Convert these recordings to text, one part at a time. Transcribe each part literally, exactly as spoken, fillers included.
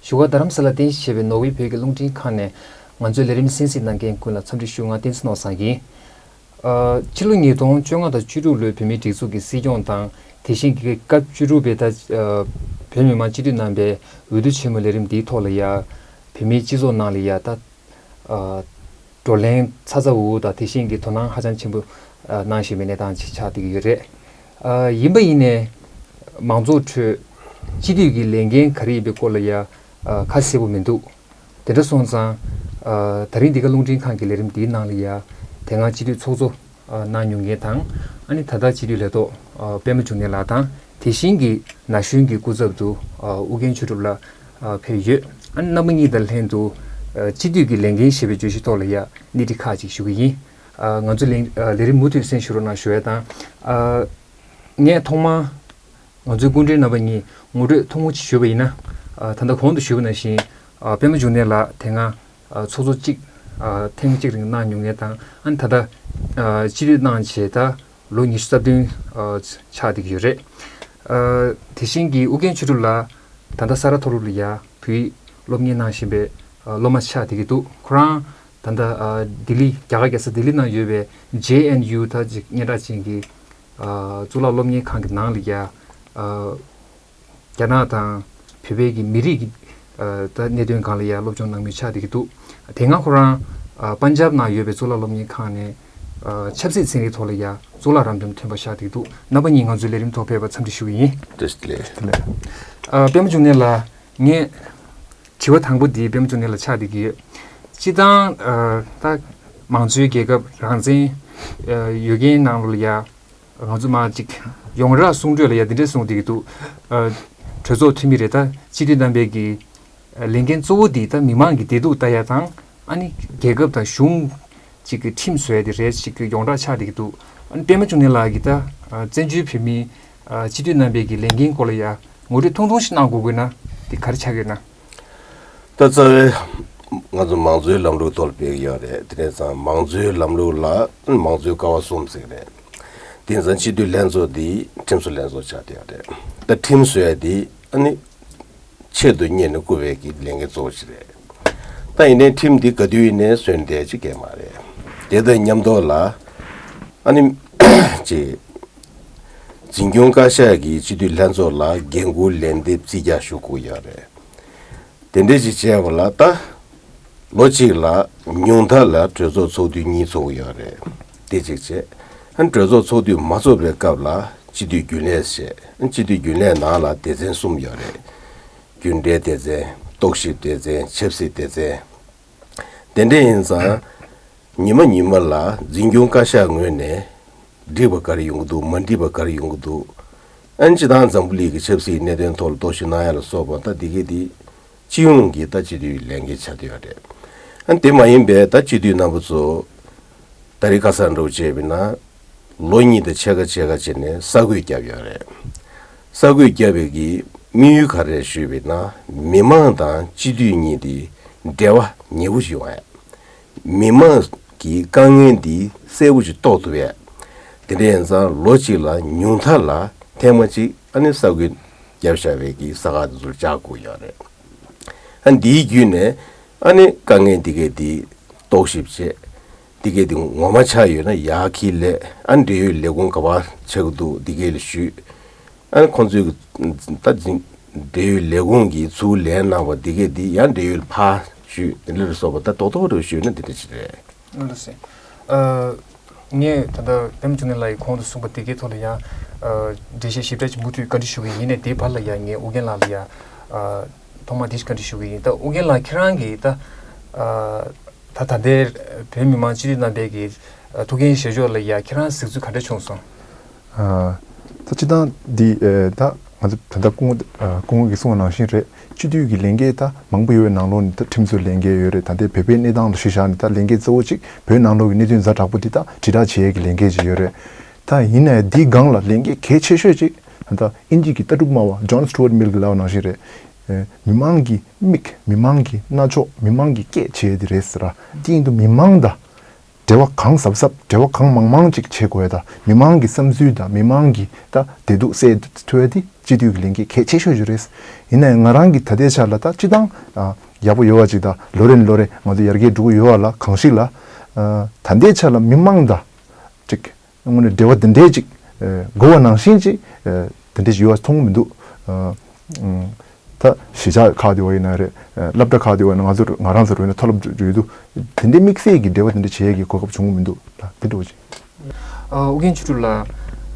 བཞུགས་སྒར་རྡ་རམ་ས་ལར་རྟེན་གཞི་བྱས་པའི་ནོར་ཝེ་བོད་ཀྱི་རླུང་འཕྲིན་ཁང་ནས་ང་ཚོའི་ལས་རིམ་གསན་གཟིགས་གནང་མཁན་ཀུན་ལ་འཚམས་འདྲི་ཞུ། ང་བསྟན་འཛིན་ནོར་བཟང་ཡིན། ཨ། ཕྱི་ལོ་ཉིས་སྟོང་བཅོ་ལྔ་དང་བཅུ་དྲུག་ལོའི་བོད་མིའི་སྒྲིག་འཛུགས་ཀྱི་སྲིད་སྐྱོང་དང་། དེ་བཞིན་གྱི་སྐབས་བཅུ་དྲུག་པའི་ད་ཨ་བོད་མི་མང་སྤྱི་འཐུས་རྣམ་པའི་འོས་བསྡུ་ཆེན་མོའི་ལས་རིམ་འདིའི་ཐོག་ལ་ཡ། བོད་མིའི་སྤྱི་ཚོགས་ནང་ལ་ཡ་ད་ཨ་བགྲོ་གླེང་ཚ་ཚ་འུར་འུར་དང་དེ་བཞིན་གྱི་དོ་སྣང་ཧ་ཅང་ཆེན་པོ་ཨ་གནང་བཞིན་པའི་གནས་སྟངས་ཅིག་ཆགས་བསྡད་ཀྱི་ཡོད་རེད། ཨ། ཡིན་པ་ཡིན་ནའི་མང་ཚོགས་ཁྲོད་སྤྱི་འཐུས་ཀྱི་ལས་འགན་ག་རེ་ཡིན་པའི་སྐོར་ལ་ཡ་ཨ་ཁ་གསལ་པོ་མི་འདུག་དེ་འདྲ་སོང་ཙང་། ཨ། ད་རིང་འདི་ག་རླུང་འཕྲིན་ཁང་གི་ལས་རིམ་འདིའི་ནང་ལ་ཡ་དེ་སྔ་སྤྱི་འཐུས་ཚོགས་གཙོ་ཨ་གནང་མྱོང་མཁན་དང་། ཨ་ནི་ད་ལྟ་སྤྱི་འཐུས་ལས་ཐོག་ཨ་པད་མ་འབྱུང་གནས་ལགས་དང་། དེ་བཞིན་གྱི་ན་གཞོན་གྱི་སྐུ་ཚབ་ཏུ་ཨ་ཨུ་རྒྱན་ཆོས་གྲུབ་ལགས་ཨ་ཕེབས་ཡོད། ཨ་ནི་རྣམ་པ་གཉིས་དང་ལྷན་དུ་ཨ་སྤྱི་འཐུས་ཀྱི་ལས་འགན་ཞེས་པའི་བརྗོད་གཞིའི་ཐོག་ལ་ཡ་གནས་འདྲི་ཁག་ཅིག་ཞུ་གི་ཡིན། ཨ་ང་ཚོ་ལས་ཨ་ལས་རིམ་མུ་མཐུད་གསན་ཞུ་རོགས་གནང་ཞུ་ཡ་དང་། ཨ་ངས་ཐོག་མར་ང་ཚོའི་སྐུ་མགྲོན་རྣམ་པ་གཉིས་ངོ་སྤྲོད་ཐུང་ངུ་ཅིག་ཞུས་པ་ཡིན་ན། ཨ་ད་ལྟ་གོང་དུ་ཞུས་པ་ནང་བཞིན། ཨ་པད་མ་འབྱུང་གནས་ལགས་དེ་སྔ་ཨ་ཚོགས་གཙོ་གཅིག་ཨ་ཐེངས་གཅིག་རིང་གནང་མྱོང་མཁན་དང་། ཨ་ནི་ད་ལྟ་ཨ་སྤྱི་འཐུས་གནང་བྱས་ད་ལོ་ཉི་ཤུ་རྩ་བདུན་ཨ་ཆགས་བསྡད་ཀྱི་ཡོད་རེད། ཨ་དེ་བཞིན་གྱི་ཨུ་རྒྱན་ཆོས་གྲུབ་ལགས་ད་ལྟ་ས་རཱ་མཐོ་སློབ་ལ་ཡ་བོད་ཡིག་སློབ་གཉེར་གནང་བཞིན་པའི་ཨ་སློབ་མ་ཆགས་བསྡད་ཀྱི་འདུག་ཁོ་རང་ད་ལྟ་ཨ་ལྡི་ལི་རྒྱ་གར་རྒྱལ་ས་ལྡི་ལི་ནང་ཡོད་པའི་ཇེ་ཨེན་ཡུ་ད་ཅིག་སྙན་གྲགས་ཅན་གྱི་ཨ་གཙུག་ལག་སློབ་གཉེར་ཁང་གི་ནང་ལ་ཡ་ཨ་རྒྱ་ནག་དང་བོད་པའི་གི་མི་རིགས་ཀྱི་ཨ་ད་གནད་དོན་སྒང་ལ་ཡ་སློབ་སྦྱོང་གནང་མུས་ཆགས་བསྡད་ཀྱི་འདུག་དེ་སྔ་ཁོ་རང་ཨ་པན་ཇབ་ནང་ཡོད་པའི་གཙུག་ལག་སློབ་གཉེར་ཁང་ནས་ཨ་ཆབ་སྲིད་ཚན་རིག་ཐོག་ལ་ཡ་གཙུག་ལག་རམ་འདེགས་ཐོན་པ་ཆགས་བསྡད་ཀྱི་འདུག་རྣམ་པ་གཉིས་ང་ཚོའི་ལས་རིམ་ཐོག་ཕེབས་པར་འཚམས་འདྲི་ཞུ་གི་ཡིན། བཀྲ་ཤིས་བདེ་ལེགས། ཨ་པད་མ་འབྱུང་གནས་ལགས། ངས་དྲི་བ་དང་པོ་འདི་པད་མ་འབྱུང་གནས་ལ་ཆགས་བསྡད་ཀྱི་ཡོད། སྤྱིར་བཏང་ཨ་ད་མང་གཙོའི་རྒྱལ་ཁབ་རང་བཙན་ཨ་ཡོད་མཁན་ནང་ལོགས་ལ་ཡ་ང་ཚོ་མར་ཅིག་ཡོངས་གྲགས་གསུང་གྲོས་ལ་ཡ་འདི་འདྲས་གསུངས་བསྡད་ཀྱི་འདུག་ཨ་གྲོས་ཚོགས་འཐུས་མི་རེད། ད་སྤྱི་འཐུས་རྣམ་པས་ཀྱི་ཨ་ལས་འགན་གཙོ་བོ་འདི་ད་མི་མང་གི་བདེ་སྡུག་ལྟ་ཡ་དང་། ཨ་ནི་རྒྱལ་ཁབ་དང་གཞུང་ཅིག་གི་ཁྲིམས་བཟོ་ཡ་དེ་རེད་ཅིག་གི་ཡོངས་གྲགས་ཆགས་བསྡད་ཀྱི་འདུག་ཨ་ནི་པད་མ་འབྱུང་གནས་ལགས་ཀྱིས་ད་ཨ་བཙན་བྱོལ་བོད་མིའི་ཨ་སྤྱི་འཐུས་རྣམ་པའི་གི་ལས་འགན་སྐོར་ལ་ཡ་ངོ་སྤྲོད་ཐུང་ཐུང་ཞིག་གནང་དགོས་དགོས་ན་དེ་ག་རེ་ཆགས་ཀྱི་ཡོད་ན། ད་རྩ་བའི་ང་ཚོ་མང་གཙོའི་ལམ་ལུགས་ཐོག་ལ་ཕེབས་ཀྱི་ཡོད་རེད། དེ་ནས་ཙང་མང་གཙོའི་ལམ་ལུགས་ལ་མང་གཙོའི་ཀ་བ་གསུམ་ཟེར་གྱི་རེད། དེ་ནས་ཙང་སྤྱི་འཐུས་ལྷན་ཚོགས་འདི་ཁྲིམས་བཟོ་ལྷན་ཚོགས་ཆགས་བསྡད་ཡོད་རེད། ད་ཁྲིམས་བཟོ་ཡ་འདི་ཨ་ནི་ཆེད་དུ་གཉེར་ནས་བསྐུར་བའི་གི་ལས་འགན་གཙོ་བོ་ཞིག་རེད། ད་ཡིན་ནའི་ཁྲིམས་འདི་ག་དུས་ཡིན་ནའི་བཟོས་ནས་བསྡད་ཀྱི་མ་རེད། དེ་དང་མཉམ་དུ་ལ་ཨ་ནི་ཅིག་འཛིན་སྐྱོང་བཀའ་ཤག་གིས་སྤྱི་འཐུས་ལྷན་ཚོགས་ལ་འགན་འཁུར་ལན་འདེབས་རྩིས་རྒྱག་ཞུ་དགོས་ཡོད་རེད། དེ་འདྲས་ཅིག་བྱས་པ་ལ་ད་ལོ་གཅིག་ལ་ཉུང་མཐའ་ལ་གྲོས་ཚོགས་ཚོགས་དུས་གཉིས་ཚོགས་ཀྱི་ཡོད་རེད། དེ་གཅིག་བྱས། ཨ་ནི་གྲོས་ཚོགས་ཚོགས་དུས་མ་ཚོགས་པའི་སྐབས་ལ་སྤྱི་འཐུས་རྒྱུན་ལས་བྱས། ཨ་ནི་སྤྱི་འཐུས་རྒྱུན་ལས་ནང་ལ་སྡེ་ཚན་གསུམ་ཡོད་རེད། རྒྱུན་གྲོས་སྡེ་ཚན། རྟོག་ཞིབ་སྡེ་ཚན། ཆབ་སྲིད་སྡེ་ཚན། དེ་འདྲ་ཡིན་ཙང་ཉི་མ་ཉི་མ་ལ་འཛིན་སྐྱོང་བཀའ་ཤག་ངོས་ནས་འགྲིག་པ་ག་རེ་ཡོང་གི་འདུག་མ་འགྲིག་པ་ག་རེ་ཡོང་གི་འདུག་ཨ་ནི་སྤྱི་བཏང་འཛམ་བུ་གླིང་གི་ཆབ་སྲིད་གནད་དོན་ཐོག་ལ་རྟོག་ཞིབ་གནང་ཡ་ལ་སོགས་པ་ད་འདི་གས་འདི་སྤྱི་ཡོངས་ཀྱི་ད་སྤྱི་འཐུས་ལས་འགན་ཆགས་བསྡད་ཡོད་རེད། ཨ་ནི་དེ་མ་ཡིན་པའི་ད་སྤྱི་འཐུས་རྣམ་པ་ཚོ་ད་རེས་ཁ་སང་འདྲ་བོ་བྱས་པ་ཡིན་ན་ལོ་གཉིས་དང་ཕྱེད་ཀ་ཕྱེད་ཀ་བྱས་ནས་གསར་འགོད་བརྒྱབ་ཡོད་རེད། གསར་འགོད་བརྒྱབ་པའི་གི་དམིགས་ཡུལ་ག་རེ་རེད་ཞུས་པ་ཡིན་ན་མི་མང་དང་སྤྱི་འཐུས་གཉིས་དེ་འབྲེལ་བ་ཉེ་པོ་ཞིག་ཡོང་ཡ། མི་མང་གི་དཀའ་ངལ་འདི་གསལ་པོ་ཞིག་རྟོགས་ཐུབ་ཡ། དེ་འདྲ་ཡིན་ཙང་ལོ་གཅིག་ལ་ཉུང་མཐའ་ལ་ཐེངས་མ་གཅིག་ཨ་ནི་གསར་འགོད་བརྒྱབ་བཞག་པའི་གི་ས་ཁག་དེ་ཚོར་བཅར་དགོས་ཡོད་རེད། ཨ་འདིའི་བརྒྱུད་ནས་ཨ་ནི་དཀའ་ངལ་འདི་གས་འདི་རྟོག་ཞིབ་བྱས། འདི་གས་འདི་ངོ་མ་ཆགས་ཡོད་ན་ཡར་འཁྱེར་སླེབས། ཨ་འབྲེལ་ཡོད་ལས་ཁུངས་ག་པར་ཆགས་ཀྱི་འདུག་འདི་གས་ལ་ཞུས། ཨ་ནི་ཁོང་ཚོས་ད་འཛིན་འབྲེལ་ཡོད་ལས་ཁུངས་ཀྱིས་ཚུར་ལན་གནང་བ་འདི་གས་འདི་ཡང་འབྲེལ་ཡོད་ལ་ཕར་ཞུས། འདི་འདྲ་ལ་སོགས་པ་ད་རྡོག་རྡོག་རེ་ཞུས་ན་འདི་འདྲ་ཅིག་རེད། ཨ་ལགས་སེ། ཨ་ངས་ད་ལྟ་པད་མ་འབྱུང་གནས་ལགས་ཀྱིས་གོང་དུ་གསུངས་པ་འདི་གའི་ཐོག་ལ་ཡང་ཨ་འགྲེལ་བཤད་ཞིབ་ཕྲ་ཅིག་མུ་མཐུད་བཀའ་འདྲི་ཞུ་གི་ཡིན། ཡིན་ནའི་དེའི་བར་ལ་ཡང་ངས་ཨུ་རྒྱན་ལགས་ལ་ཡང་ཨ་ཐོག་མར་འདི་ཞིག་བཀའ་འདྲི་ཞུ་གི་ཡིན། ད་ཨུ་རྒྱན་ལགས་ཁྱེད་རང་གིས་ད་ཨ་ད་ད་ལྟའི་བོད་མི་མང་སྤྱི་འཐུས་རྣམ་པའི་གི་ཨ་ཐུགས་འགན་བཞེས་ཕྱོགས་ལ་ཡང་ཁྱེད་རང་གཟིགས་ཚུལ་ག་འདྲ་བྱུང་སོང་། ཨ་ད་སྤྱིར་བཏང་འདི་ཨ་ད་ང་ཚོ་ད་ལྟ་སྐུ་ངོ་ཨ་སྐུ་ངོ་གིས་གསུངས་པ་ནང་བཞིན་རེད། སྤྱི་འཐུས་ཀྱི་ལས་འགན་ད་མང་པོ་ཡོད་པའི་ནང་ལོགས་ནས་ད་ཁྲིམས་བཟོའི་ལས་འགན་ཡོད་རེད། ད་ལྟའི་བོད་པའི་གནས་སྟངས་ལ་གཞི་བཞག་ནས་ད་ལས་འགན་གཙོ་བོ་གཅིག་བོད་ནང་ལོགས་ཀྱི་གནད་དོན་ཛ་དྲག་པོ་འདི་ད་དྲིལ་བསྒྲགས་བྱེད་ཡས་ཀྱི་ལས་འགན་ཅིག་ཡོད་རེད། ད་ཡིན་ནའི་འདིའི་སྒང་ལ་ལས་འགན་གལ་ཆེ་ཤོས་གཅིག་ད་ལྟ་དབྱིན་ཇི་གི་ལྟ་གྲུབ་སྨྲ་བ་ཇོན་སི་ཊུ་ཝཊ་མིལ་གྱིས་ལབ་པ་ནང་བཞིན་རེད། ཨེ་མི་མང་གི་མིག་མི་མང་གི་རྣ་ཅོག་མི་མང་གི་སྐད་བྱེད་ཡས་དེ་རེད་ཟེར་ར། དེ་ཡིན་དུས་མི་མང་དང་ འབྲེལ་བ་གང་ཟབ་ཟབ་འབྲེལ་བ་གང་མང་མང་ཅིག་བྱེད་དགོས་ཡ་ད་མི་མང་གི་བསམ་ཚུལ་དང་མི་མང་གི་ད་བདེ་སྡུག་གསལ་ཐུབ་ཡ་དེ་སྤྱི་འཐུས་ཀྱི་ལས་འགན་གལ་ཆེ་ཤོས་ཅིག་རེད། ཡིན་ན་ཡང་ང་རང་གི་ད་ལྟའི་ཆ་ལ་ད་སྤྱི་བཏང་ཡག་པོ་ཡོད་པ་ཅིག་ད་ལོ་རེ་ནས་ལོ་རེ་ང་ཚོ་ཡར་རྒྱས་འགྲོ་གི་ཡོད་པ་ལ་གང་ཞིག་ལ་ད་ལྟའི་ཆ་ལ་མི་མང་དང་ཅིག་དངོས་གནས་འབྲེལ་བ་འདི་འདྲའི་ཅིག་ཨ། དགོས་པ་ནང་བཞིན་ཅིག་ཨ། འདི་འདྲའི་ཅིག་ཡོད་པ་མཐོང་གི་མི་འདུག་ཨ། ཨ། ད་གཞིས་ཆགས་ཁག་དེ་བ་ཡིན་ན་རེད། ཨ། སློབ་གྲྭ་ཁག་དེ་བ་ཡིན་ན་ང་ཚོ་ང་རང་ཚོ་རུ་ཡིན་ན་མཐོ་སློབ་ཡོད་དུས་དེ་འདྲའི་དམིགས་བསལ་གྱི་འབྲེལ་བ་དེ་འདྲ་བྱེད་ཡས་ཀྱི་གོ་སྐབས་བྱུང་གི་མི་འདུག་ལ་དེ་འདྲ་བ་ཅིག་ཨ། ཨོ་རྒྱན་ཆོས་གྲུབ་ལགས།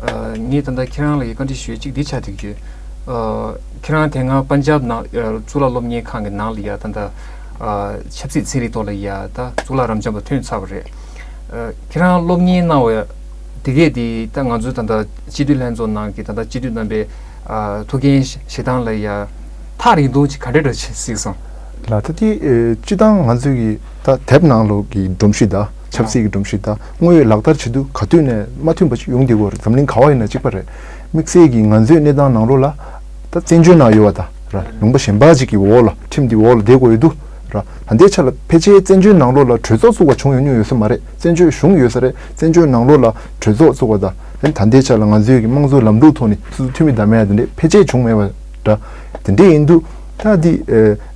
ཨ། ངས་ད་ལྟ་ཁྱེད་རང་ལ་ཡི་བཀའ་འདྲི་ཞུ་ཡས་གཅིག་འདི་ཆགས་བསྡད་ཀྱི་ཡོད། ཨ། ཁྱེད་རང་དེ་སྔ་པན་ཇབ་ནང་ཨ། གཙུག་ལག་སློབ་གཉེར་ཁང་གི་ནང་ལ་ཡ་ད་ལྟ་ཨ། ཆབ་སྲིད་ཚན་རིག་ཐོག་ལ་ཡ་ད་གཙུག་ལག་རབ་འབྱམས་པ་ཐོན་ཚར་བ་རེད། ཨ། ཁྱེད་རང་སློབ་གཉེར་གནང་བའི་དེ་གས་དེ་ད་ང་ཚོའི་ད་ལྟ་སྤྱི་འཐུས་ལྷན་ཚོགས་ནང་གི་ད་ལྟ་སྤྱི་འཐུས་རྣམ་པའི་ཨ། ཐུགས་འགན་བཞེས་སྟངས་ལ་ཡ་ཐག་རིང་ཐུང་ཅིག་ག་འདྲ་འདྲ་ཅིག་གཟིགས་སོང་། ལགས། ད་དེ་ཨ། སྤྱི་བཏང་ང་ཚོའི་གི་ད་དེབ་ནང་ལོགས་ཀྱི་སྒྲོམ་གཞི་དང་ཆབ་སྲིད་ཀྱི་སྒྲོམ་གཞི་དང་དངོས་ཡོད་ལག་བསྟར་བྱེད་དུས་ག་དུས་ནས་མ་མཐུན་པ་ཅིག་ཡོང་བསྡད་ཀྱི་ཡོད་རེད། འཛམ་གླིང་ག་བ་ཡིན་ན་གཅིག་པ་རེད། དམིགས་བསལ་གྱི་ང་ཚོའི་གནས་སྟངས་ནང་ལོགས་ལ་ད་བཙན་བྱོལ་ནང་ཡོད་པ་དང་ར་ལུང་པ་གཞན་པ་ཅིག་གི་འོག་ལ་ཁྲིམས་དེ་འོག་ལ་བསྡད་དགོས་ཡོད་དུས་ར། ད་ལྟའི་ཆ་ལ་ཕལ་ཆེར་བཙན་བྱོལ་ནང་ལོགས་ལ་གྲོས་ཚོགས་བཙུགས་པ་བྱུང་ཡོད་མྱོང་ཡོད་ས་མ་རེད། བཙན་བྱོལ་གཞུང་ཡོད་ས་རེད། བཙན་བྱོལ་ནང་ལོགས་ལ་གྲོས་ཚོགས་བཙུགས་པ་དང་ད་ལྟའི་ཆ་ལ་ང་ཚོའི་གི་དམངས་གཙོའི་ལམ་ལུགས་ཐོག་ནས་སོ་སོ་འཐུས་མི་བདམས་ཡ་དེ་འདྲས་ཕལ་ཆེར་བྱུང་མེད་པ་འདྲ། དེ་འདྲས་ཡིན་དུས་ད་འདི་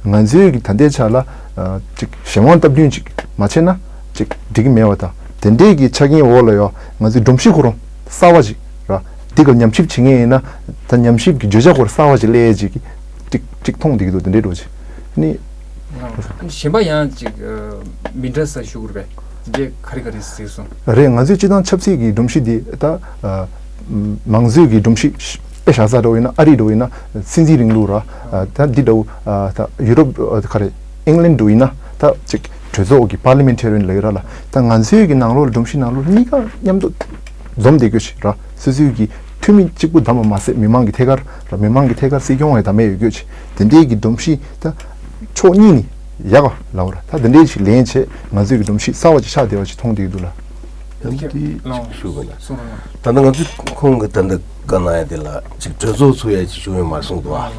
ཨ། ང་ཚོའི་གི་ད་ལྟའི་ཆ་ལ་ཨ། ཅིག་གཞན་དབང་སྟབས་བསྟུན་ཅིག་མ་བྱས་ན་ཅིག་འགྲིག་གི་མེད་པ་དང་དེ་འདྲས་ཀྱི་ཆ་རྐྱེན་འོག་ལ་ཡོད་ང་ཚོའི་སྒྲོམ་གཞི་ཁོ་རང་གསར་པ་ཅིག་ར། འདི་ག་ཉམས་ཞིབ་བྱེད་མཁན་ཡིན་ན་ད་ཉམས་ཞིབ་ཀྱི་བརྗོད་བྱ་སྐོར་གསར་པ་ཅིག་སླེབས་ཡས་ཅིག་གི་ཅིག་ཅིག་མཐོང་བསྡད་ཀྱི་འདུག་དེ་འདྲའི་འགྲོ་ཅིག་ནི། གཞན་པ་ཡང་ཅིག་མི་འདྲ་ས་ཞུ་དགོས་རེད་པས། འདི་ག་རེ་ག་རེ་གཟིགས་སོང་། རེད། ང་ཚོའི་སྤྱི་བཏང་ཆབ་སྲིད་ཀྱི་སྒྲོམ་གཞི་འདི་ད་མང་གཙོའི་གི་སྒྲོམ་གཞི་དཔེ་བཞག་ས་འདྲ་བོ་ཡིན་ན་ཨ་རི་འདྲ་བོ་ཡིན་ན་སྲིད་འཛིན་རིང་ལུགས་ར། ད་འདི་འདྲ་བོ་ད་ཡུ་རོབ་ག་རེ་ཨིང་ལན་འདྲ་བོ་ཡིན་ན་ད་ཅིག་གྲོས་ཚོགས་ཀྱི་པར་ལི་མེན་ཊེ་རི་ཡན་ལབ་ཡོད་ར་ལ། ད་ང་ཚོའི་གི་ནང་ལོགས་ལ་སྒྲོམ་གཞི་ནང་ལོགས་ལ་གཉིས་ཀ་མཉམ་དུ་འཛོམས་བསྡད་རྒྱུ་ཞིག་ར། སོ་སོའི་གི་འཐུས་མི་གཅིག་པུ་བདམས་པ་མ་ཟད་མི་མང་གི་ཐད་ཀར་ར་མི་མང་གི་ཐད་ཀར་སྲིད་སྐྱོང་བའི་བདམས་ཡས་ཡོད་རྒྱུ་ཅིག་དེ་འདྲའི་གི་སྒྲོམ་གཞི་ད་ཕྱོགས་གཉིས་ནས་ཡག་ག་ལབ་ར། ད་དེ་འདྲའི་ཞིག་ལེན་བྱས་ང་ཚོའི་གི་སྒྲོམ་གཞི་གསར་བ་ཅིག་ཆགས་བསྡད་པ་ཅིག་མཐོང་བསྡད་ཀྱི་འདུག་ལ། ད་དེ་ཞུ་དགོས་ན། ད་ལྟ་ང་ཚོས་ཁོང་གི་ད་ལྟ་བཀའ་གནང་ཡ་དེ་ལ་ཅིག་གྲོས་ཚོགས་ཚུགས་ཡ་ཅིག་བྱུང་ཡོད་མ་གསུངས་འདུག་ཨ།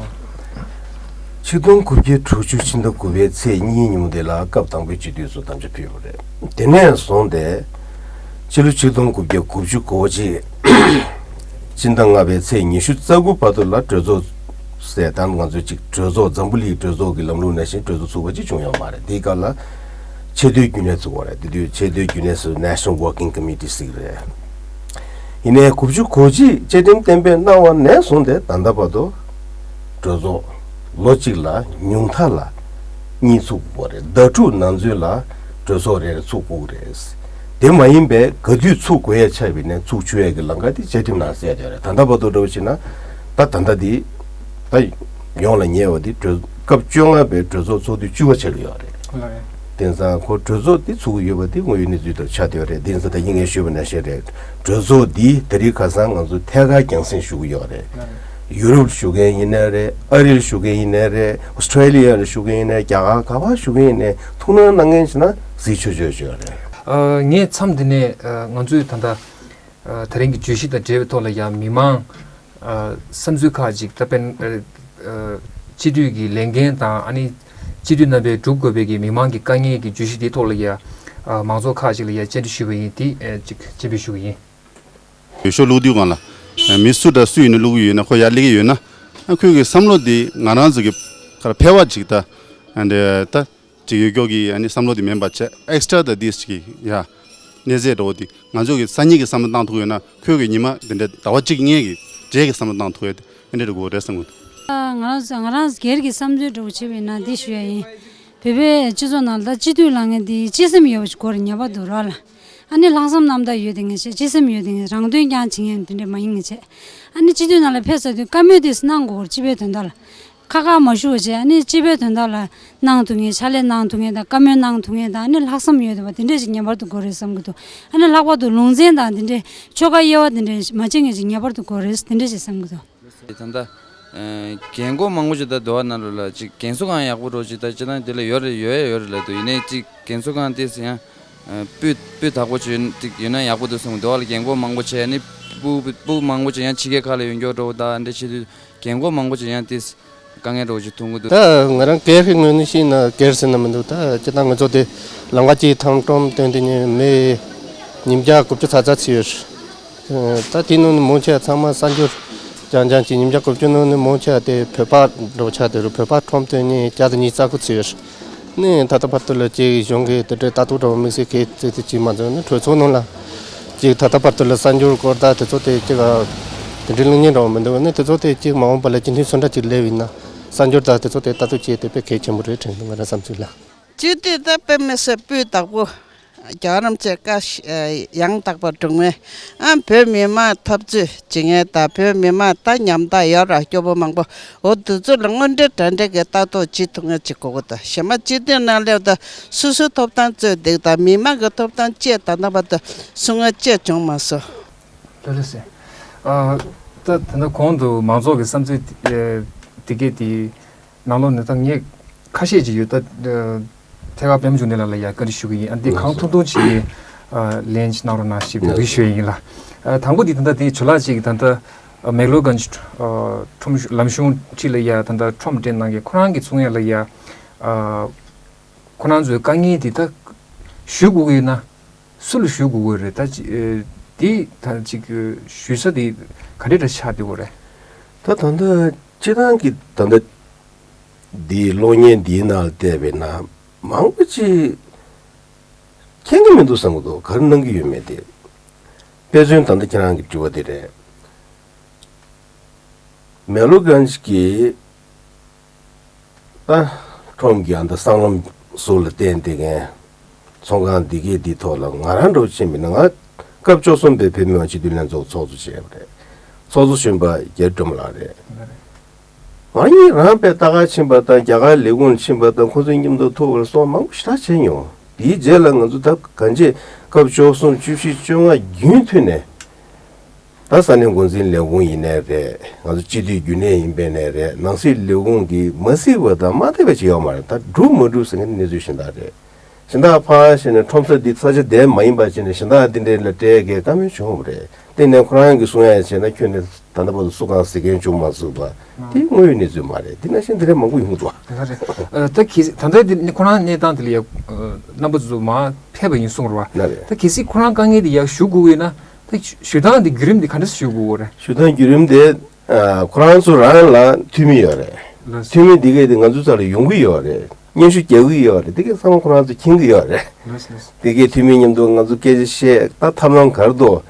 ཆིག་སྟོང་དགུ་བརྒྱ་དྲུག་ཅུ་ཕྱི་ཟླ་དགུ་པའི་ཚེས་གཉིས་ཉིན་མོ་དེ་ལ་སྐབས་དང་པོའི་སྤྱི་འཐུས་སུ་གདམ་བྱ་ཕུལ་བ་རེད། དེ་ནས་བཟུང་སྟེ་ཕྱི་ལོ་ཆིག་སྟོང་དགུ་བརྒྱ་དགུ་བཅུ་གོ་གཅིག་སྤྱི་ཟླ་ལྔ་པའི་ཚེས་ཉི་ཤུ་རྩ་དགུ་བར་དུ་ལ་གྲོས་ཚོགས་ཟེར་ད་ང་ཚོ་གཅིག་གྲོས་ཚོགས་འཛམ་བུ་གླིང་གྲོས་ཚོགས་ཀྱི་ལམ་ལུགས་ནང་བཞིན་གྲོས་ཚོགས་ཚུགས་པ་ཅིག་བྱུང་ཡོད་མ་རེད། དེའི་སྐབས་ལ་ཆེས་མཐོའི་རྒྱུན་ལས་ཚུགས་པ་རེད། དེ་དུས་ཆེས་མཐོའི་རྒྱུན་ལས་སུ་National Working Committee་ཟེར་གྱི་རེད། ཡིན་ནའི་དགུ་བཅུ་གོ་གཅིག་བཅའ་ཁྲིམས་གཏན་འབེབས་གནང་བ་ནས་བཟུང་སྟེ་ད་ལྟ་བར་དུ་གྲོས་ཚོགས་ལོ་གཅིག་ལ་ཉུང་མཐའ་ལ་གཉིས་ཚུགས་དགོས་རེད། ཟླ་དྲུག་ནང་ཚུན་ལ་གྲོས་ཚོགས་རེ་རེ་ཚུགས་དགོས་རེད། དེ་མ་ཡིན་པའི་ག་དུས་ཚུགས་དགོས་ཡ་ཆགས་པ་ཡིན་ནའི་ཚུགས་ཆོག་ཡ་གི་ལམ་ཁ་དེ་བཅའ་ཁྲིམས་ནང་གསལ་བསྡད་རེད། ད་ལྟ་བར་དུ་འདྲ་བོ་བྱས་ན་ད་ད་ལྟ་དེ་ད་ཡོངས་ལ་ཉེ་བ་དེ་གྲོས་སྐབས་བཅོ་ལྔ་པའི་གྲོས་ཚོགས་ཚོགས་དུས་བཅུ་པ་ཆགས་ཀྱི་ཡོད་རེད། ལགས་རེད། དེང་སང་ཁོ་གྲོས་ཚོགས་འདི་ཚུགས་ཀྱི་ཡོད་པ་འདི་དངོས་ཡོད་གནས་ཚུལ་ལྟར་ཆགས་བསྡད་ཡོད་རེད། དེང་སང་ད་ཡིན་ངས་ཞུས་པ་ནང་བཞིན་རེད། གྲོས་ཚོགས་འདི་ད་རེས་ཁ་སང་ང་ཚོ་ཐད་ཀར་རྒྱང་སྲིང་ཞུ་གི་ཡོད་རེད། ལགས་རེད། ཡུ་རོབ་ལ་བཞུགས་མཁན་ཡིན་ནའི་རེད། ཨ་རི་ལ་བཞུགས་མཁན་ཡིན་ནའི་རེད། ཨོ་སི་ཁྲེ་ལི་ཡ་ལ་བཞུགས་མཁན་ཡིན་ནའི་རེད། རྒྱ་གར་ག་པར་བཞུགས་མཁན་ཡིན་ནའི་ཐུགས་སྣང་གནང་མཁན་བྱས་ན་གཟིགས་ཆོག་ཆོག་ཆོག་རེད། ཨ་ངས་མཚམས་འདི་ནས་ཨ་ང་ཚོའི་ད་ལྟ་ཨ་ད་རིང་གི་བརྗོད་གཞི་དང་འབྲེལ་བའི་ཐོག་ལ་ཡང་མི་མང་ཨ་བསམ་ཚུལ་ཁག་ཅིག་ད་དཔེར་ན་ཨ་སྤྱི་འཐུས་ཀྱི་ལས་འགན་དང་ཨ་ནི་སྤྱི་འཐུས་རྣམ་པས་སྒྲུབ་དགོས་པའི་གི་མི་མང་གི་དཀའ་ངལ་གྱི་བརྗོད་གཞི་དེའི་ཐོག་ལ་ཡ་ཨ་མང་ཚོགས་ཁག་ཅིག་ལ་ཡ་བཅར་འདྲི་ཞུས་པ་ཡིན། དེ་ཨ་ཅིག་སྤྱན་འབུལ་ཞུ་གི་ཡིན། འོས་ཤོག་བླུག་དུས་སྒང་ལ་མི་སུ་དང་སུ་ཡིན་ན་བླུག་གི་ཡོད་ན་ཁོ་ཡར་སླེབས་ཀྱི་ཡོད་ན་ཨ་ཁོའི་གི་བསམ་བློ་དེ་ང་རང་ཚོ་གི་ཁར་ཕལ་བ་ཅིག་ད་ཨ་འདྲ་ད། ཅིག་ཡོད་སྐྱོ་གི་ཨ་ནི་བསམ་བློ་དེ་མིན་པ་བྱས་ཨེག་སི་ཊ་ར་དང་དེ་ཞིག་གི་ཡ་གནས་ཚད་འདྲ་བོ་དེ་ང་ཚོ་གི་སང་ཉིན་གྱི་བསམ་བློ་བཏང་ཐུབ་ཡོད་ན་ཁོས་གི་ཉི་མ་དེ་འདྲ་ཟླ་བ་གཅིག་གི་སྔོན་གྱི་རྗེས་ཀྱི་བསམ་བློ་བཏང་ཐུབ་ཡོད་དེ་ཨ་འདྲ་དགོས་རེད་བསམ་གི་འདུག་ང་རང་ང་རང་སྒེར་གྱི་བསམ་ཚུལ་འདྲ་བོ་བྱས་པ་ཡིན་ན་འདི་ཞུ་ཡ་ཡིན། བོད་པའི་སྤྱི་ཚོགས་ནང་ལ་ད་སྤྱི་འཐུས་ལངས་མཁན་དེ་སྤྱི་སེམས་ཡོད་པ་ཞིག་དགོས་རེད། ངེས་པར་དུ་རོགས་ལ་ཨ་ནི་ལྷག་བསམ་རྣམ་དག་ཡོད་དེ་ངས་བྱས་སྤྱི་སེམས་ཡོད་དེ་ངས་རང་དོན་རྐྱང་བྱེད་མཁན་དེ་འདྲ་མ་ཡིན་ངས་བྱས་ཨ་ནི་སྤྱི་འཐུས་ནང་ལ་ཕེབས་ཚར་དུས་བཀའ་མོལ་དེ་གནང་དགོས་རེད། སྤྱི་པའི་དོན་དག་ལ། ཁ་ཁ་མ་ཞུ་བ་བྱས་ཨ་ནི་སྤྱི་པའི་དོན་དག་ལ་གནང་ཐུབ་མཁན་ཕྱག་ལས་གནང་ཐུབ་མཁན་དང་བཀའ་མོལ་གནང་ཐུབ་མཁན་དང་ཨ་ནི་ལྷག་བསམ་ཡོད་བསྡད་པ་དེ་འདྲས་ཅིག་ངེས་པར་དུ་དགོས་རེད་བསམ་གྱི་འདུག་ཨ་ནི་ལྷག་པར་དུ་ལུང་ཚན་དང་དེ་འདྲས་ཆོལ་ཁ་དབྱེ་བ་དེ་འདྲས་མ་བྱེད་མཁན་ཅིག་ངེས་པར་དུ་དགོས་རེད་དེ་འདྲས་ཅིག་བསམ་གྱི་འདུག་ད་ལྟ་ཨ་རྒན་གོག་མང་པོ་ཅིག་ད་འདུག་བ་ནང་ལོགས་ལ་ཅིག་རྒན་གསོ་ཁང་ཡག་པོ་འདྲ་ཅིག་ད་སྤྱིར་བཏང་དེ་ལ་ཡོད་རེད་ཡོད་ཡ་ཡོད་རེད་ལབ་འདུག་ཡིན་ནའི་ཅིག་རྒན་གསོ་ཁང་དེ་ཡང་ཨ་སྤུས་སྤུས་དག་པོ་ཅིག་ཡོད་ཅིག་ཡོད་ན་ཡག་པོ་འདུག་བསམ་གྱི་འདུག་བ་ལ། རྒན་གོག་མང་པོ་ཅིག་ཡང་ཕྱི་རྒྱལ་ཁག་ལ་ཡོད་མཁན་ཅིག་ཡང་ཕྱི་རྒྱལ་ཁག་ལ་ཡོད་མཁན་འདྲ་བོ་ད་འདྲ་བྱེད་དུས་རྒན་གོག་མང་པོ་ཅིག་ཡང་དེ། དཀའ་ངལ་འདྲ་བོ་ཅིག་མཐོང་གི་འདུག་ད་ང་རང་སྒེར་གྱི་ངོས་ནས་བཤད་ན་སྒེར་ཟེར་ན་མི་འདུག་ད་སྤྱིར་བཏང་ང་ཚོ་དེ་ལམ་ཁ་གཅིག་ཐང་ཀྲོམ་བཏོན་དེ་ནས་མི་ཉིས་བརྒྱ་དགུ་བཅུ་ཙམ་ཙམ་ཚུད་ཡོད་རེད། ད་དེའི་ནང་ནས་མང་ཆེ་བ་ཚང་མ་གསར་འབྱོར་རྐྱང་རྐྱང་གཅིག་ཉིས་བརྒྱ་དགུ་བཅུ་ནང་ནས་མང་ཆེ་བ་དེ་བོད་པ་འདྲ་བོ་ཆགས་བསྡད་རེད། བོད་པ་ཁྲོམ་སྟོན་ནས་བརྒྱ་དང་ཉི་ཤུ་རྩ་དགུ་ཚུད་ཡོད་རེད། ནས་ད་ལྟ་བར་དུ་ལ་གཅིག་གཞུང་གིས་དེ་འདྲའི་ལྟ་རྟོག་འདྲ་བོ་དམིགས་བསལ་གལ་ཆེ་དེ་གཅིག་མ་ཚད་ནས་གྲོས་ཚོགས་ནང་ལ་གཅིག་ད་ལྟ་བར་དུ་ལ་གསར་འབྱོར་སྐོར་ད་དེ་ཚོ་དེ་གཅིག་དེ་འདྲའི་གླེང་མཁན་འདྲ་བོ་མི་འདུག་ནས་དེ་ཚོ་དེ་གཅིག་མ་འོངས་པ་ལ་སྤྱི་འཐུས་ཚོན་ཁྲ་གཅིག་སླེབས་ཡིན་ན་གསར་འབྱོར་ད་དེ་ཚོ་དེ་ལྟ་རྟོག་བྱེད་དེ་དཔེ་གལ་ཆེན་པོ་རེད་དྲན་འདུག་ང་རང་བསམ་ཚུལ་ལ། སྤྱི་འཐུས་ད་དཔེ་མི་སྲིད་སྤུས་དག་པོ། རྒྱལ་བ་རིན་པོ་ཆེ་བཀའ་ཤག་ཡང་དག་པར་སྒྲུབ་མཁན། ཨ་བོད་མི་མང་འཐབ་རྩོད་བྱེད་མཁན་དང་བོད་མི་མང་ད་ཉམ་ཐག་ཡོད་ར་སྐྱོ་པོ་མང་པོ། འོ་དེ་ཚོ་ལ་དངོས་འབྲེལ་དྲ་འབྲེལ་གྱི་ལྟ་རྟོག་བྱེད་ཐུབ་མཁན་ཅིག་དགོས་ཀྱི་འདུག་གཞན་པ་སྤྱི་འཐུས་ནང་སླེབས་དུས་སོ་སོའི་ཐོབ་ཐང་རྩོད་འདུག་དང་མི་མང་གི་ཐོབ་ཐང་བཅས་ད་ལྟ་བར་དུ་གསུང་མཁན་བཅས་བྱུང་མ་སོང་། ལགས་ལགས་སེ། ཨ་ད་ད་ལྟ་གོང་དུ་མང་ཚོགས་ཀྱི་བསམ་ཚུལ་དེ་དེ་གས་དེ། ནང་ལོགས་ནས་ད་ངས་ཁ་ཤས་ཅིག་ཡོད་ད། ཐད་ཀར་པད་མ་འབྱུང་གནས་ལགས་ལ་ཡ་བཀའ་འདྲི་ཞུ་གི་ཡིན། ཨ་འདི་གང་ཐུབ་ཐུབ་ཅིག་ལན་ཅིག་གནང་རོགས་གནང་ཞེས་འབོད་སྐུལ་ཞུ་ཡ་ཡིན་ལ། དང་པོ་འདི་ད་ལྟ་དེ་ཇོ་ལགས་ཅིག་ད་ལྟ་མེག་ལོར་གྷན་ཇི་ཁྲོམ་ལམ་གཞུང་འཁྲིས་ལ་ཡ་ད་ལྟ་ཁྲོམ་སྒྲིག་གནང་མཁན་ཁོ་རང་གི་ཚོང་ཡ་ལ་ཡ། ཁོ་རང་ཚོའི་དཀའ་ངལ་འདི་ད་ཞུ་དགོས་ཀྱི་ཡོད་ན། སུ་ལ་ཞུ་དགོས་ཀྱི་རེད་ད་ཅི། ཨེ་དེ་ད་ཅིག་ཞུ་ས་དེ་ག་འདྲ་འདྲ་ཆགས་བསྡད་ཡོད་རེད། ད་ད་ལྟ་སྤྱི་བཏང་གི་ད་ལྟ་འདིའི་གློག་བརྙན་འདིའི་ནང་ལ་བལྟས་པས་ན་མང་པོ་ཅིག་མཁྱེན་གྱི་མི་འདུག་བསམ་གྱི་འདུག་ག་རེ་གནང་གི་ཡོད་མེད་དེ། དཔེ་མཚོན་ད་ལྟ་ཁྱེད་རང་གི་དྲི་བ་དེ་རེད། མེག་ལོར་གྷན་ཇི་གི་ད་ཁྲོམ་གྱི་ཨ་ད་སྲང་ལམ་ཟུར་ལ་བརྟེན་བསྡད་མཁན་ཚོང་ཁང་འདི་གས་འདི་ཐོག་ལ་ང་རང་འདྲ་བོ་ཕྱིན་པ་ཡིན་ན། ང་སྐབས་བཅུ་གསུམ་པའི་བོད་མི་མང་སྤྱི་འཐུས་ལྷན་ཚོགས་ཚོགས་གཙོ་བྱས་པ་རེད། ཚོགས་གཙོ་གཞོན་པ་རྒྱ་རི་སྒྲོལ་མ་ལགས་རེད། ང་གཉིས་རང་དཔེ་ལྟ་ག་ཕྱིན་པ་དང་རྒྱ་གར་ལས་ཁུངས་ལ་ཕྱིན་པ་དང་ཁོང་ཚོའི་མཉམ་དུ་ཐུག་པ་ལ་སོགས་མང་པོ་ཞེ་དྲག་བྱས་མྱོང་། དེའི་རྗེས་ལ་ང་ཚོ་ད་གང་ཅི་སྐབས་བཅུ་གསུམ་བཅུ་བཞི་བཅོ་ལྔ་རྒྱུན་མཐུད་ནས། ད་ས་གནས་འགོ་འཛིན་ལས་ཁུངས་ཡིན་ནའི་རེད། ང་ཚོ་སྤྱི་འཐུས་རྒྱུན་ལས་ཡིན་པའི་ནའི་རེད། ནང་སྲིད་ལས་ཁུངས་ཀྱིས་མ་གཟིགས་པ་དང་མ་བལྟས་པ་ཅིག་ཡོད་མ་རེད། ད་སྒྲུབ་མ་སྒྲུབ་ཟེར་མཁན་གནས་ཚུལ་གཞན་དག་རེད། གཞན་དག་ཕར་བྱས་ནས་ཁྲོམ་ས་འདི་ས་ཆ་བདེ་མ་ཡིན་པ་བྱས་ནས་གཞན་དག་འདི་འདྲའི་ལ་སྤྲད་མཁན་བཀའ་མོལ་བྱུང་བ་རེད། དེ་ནས་ཁོ་རང་གིས་གསུང་ཡ་བྱས་ན་ཁྱོད་ནས་ད་ལྟ་བར་དུ་སུ་གང་གཟིགས་མཁན་བྱུང་མ་ཚུགས་པ་དེ་དངོས་ཡོད་གནས་ཚུལ་མ་རེད། དེ་ནང་བཞིན་འདི་འདྲ་མང་པོ་ཡོང་གི་འདུག་བ། ད་གལ་སྲིད་ད་ལྟ་འདི་ནི་ཁོ་རང་གནས་སྟངས་དེ་ལ་ཡ་རྣམ་པ་ཚོ་མར་ཕེབས་པ་ཡིན་གསུངས་རེད་བ། ད་གལ་སྲིད་ཁོ་རང་དཀའ་ངལ་དེ་ཡ་ཞུ་དགོས་ཡོད་ན། ད་ཞུ་སྟངས་འདི་བརྒྱུད་རིམ་འདི་ག་འདྲ་ཞུ་དགོས་རེད། ཞུ་སྟངས་བརྒྱུད་རིམ་དེ་ཨ་ཁོ་རང་ཚོ་རང་ལ་འཐུས་མི་ཡོད་རེད། ལགས་སོ། འཐུས་མི་འདི་གས་དེ་ང་ཚོའི་རྩ་ལ་ཡོང་གི་ཡོད་རེད། སྙན་ཞུ་རྒྱག་གི་ཡོད་རེད། འདི་གས་ཚང་མ་ཁོ་རང་ཚོ་མཁྱེན་གི་ཡོད་རེད། ལགས་སོ་ལགས་སོ། འདི་གས་འཐུས་མི་མཉམ་དུ་ང་ཚོ་སྐད་ཆ་བཤད་ད་ཐབས་ལམ་ག་རེ་འདུག་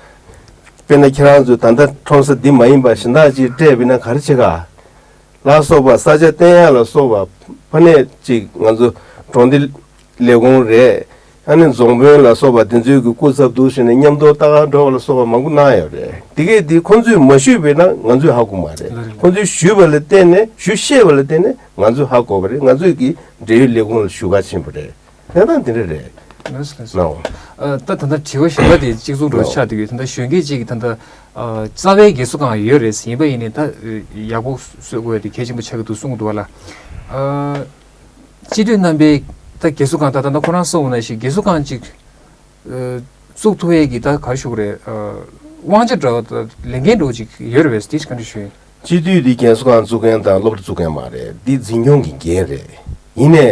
དཔེར་ན་ཁྱེད་རང་ཚོས་ད་ལྟ་ཁྲོམ་ས་འདི་མ་ཡིན་པ་གཞན་དག་ཅིག་སྤྲད་པ་ཡིན་ན་ག་རེ་བྱེད་ག་ལ་སོགས་པ་ས་ཆ་བསྟན་ཡ་ལ་སོགས་པ་ཕ་ནས་ཅིག་ང་ཚོ་གྲོང་སྡེ་ལས་ཁུངས་རེད། ཨ་ནི་རྫོང་དཔོན་ལ་སོགས་པ་དེ་ཚོའི་གི་སྐུ་ཚབ་འདུག་ཟེར་ནས་མཉམ་དུ་ལྟ་ག་འགྲོ་བ་ལ་སོགས་པ་མང་པོ་གནང་ཡོད་རེད། དེ་གས་དེ་ཁོང་ཚོས་མ་ཞུས་པས་ན་ང་ཚོས་ཧ་གོ་མ་རེད། ལགས་རེད། ཁོང་ཚོས་ཞུས་པ་ལ་བརྟེན་ནས་ཞུ་ཤེས་པ་ལ་བརྟེན་ནས་ང་ཚོས་ཧ་གོ་བ་རེད། ང་ཚོས་ཀྱི་འབྲེལ་ཡོད་ལས་ཁུངས་ལ་ཞུ་ག་ཕྱིན་པ་རེད། གནས་སྟངས་དེ་འདྲ་རེད། ལགས་སོ་ལགས་སོ། ལགས། ཨ་ད་ད་ལྟ་དྲི་བ་གཞན་པ་དེ་གཅིག་མཚུངས་འདྲ་ཆགས་འདུག་ད་ལྟ་གཞོན་སྐྱེས་གཅིག་གིས་ད་ལྟ་ཨ་རྩ་བའི་རྒས་གསོ་ཁང་ཡོད་རེད་ཟེར། ཡིན་པ་ཡིན་ནའི་ད་ཡག་པོ་བཟོ་དགོས་ཡ་དེ་གལ་ཆེན་པོ་ཆགས་ཀྱི་འདུག་གསུང་གི་འདུག་བ་ལ། ཨ་སྤྱི་འཐུས་རྣམ་པས་ད་རྒས་གསོ་ཁང་ད་ད་ལྟ་ཁོ་རང་གསུངས་ཡོད་ནང་བཞིན་རྒས་གསོ་ཁང་གཅིག་ཨ་བཙུགས་ཐུབ་ཡས་ཀྱི་ད་ག་རེ་ཞུ་དགོས་རེད། ཨ་དབང་ཆ་འདྲ་བ་ད་ལས་འགན་འདྲ་བོ་ཅིག་ཡོད་རེད་པས། དེ་ག་འདྲ་ཞུ་ཡིན། སྤྱི་འཐུས་འདི་རྒས་གསོ་ཁང་བཙུགས་མཁན་དང་སློབ་གྲྭ་བཙུགས་མཁན་མ་རེད། འདི་འཛིན་སྐྱོང་གི་འགན་རེད། ཡིན་ནའི་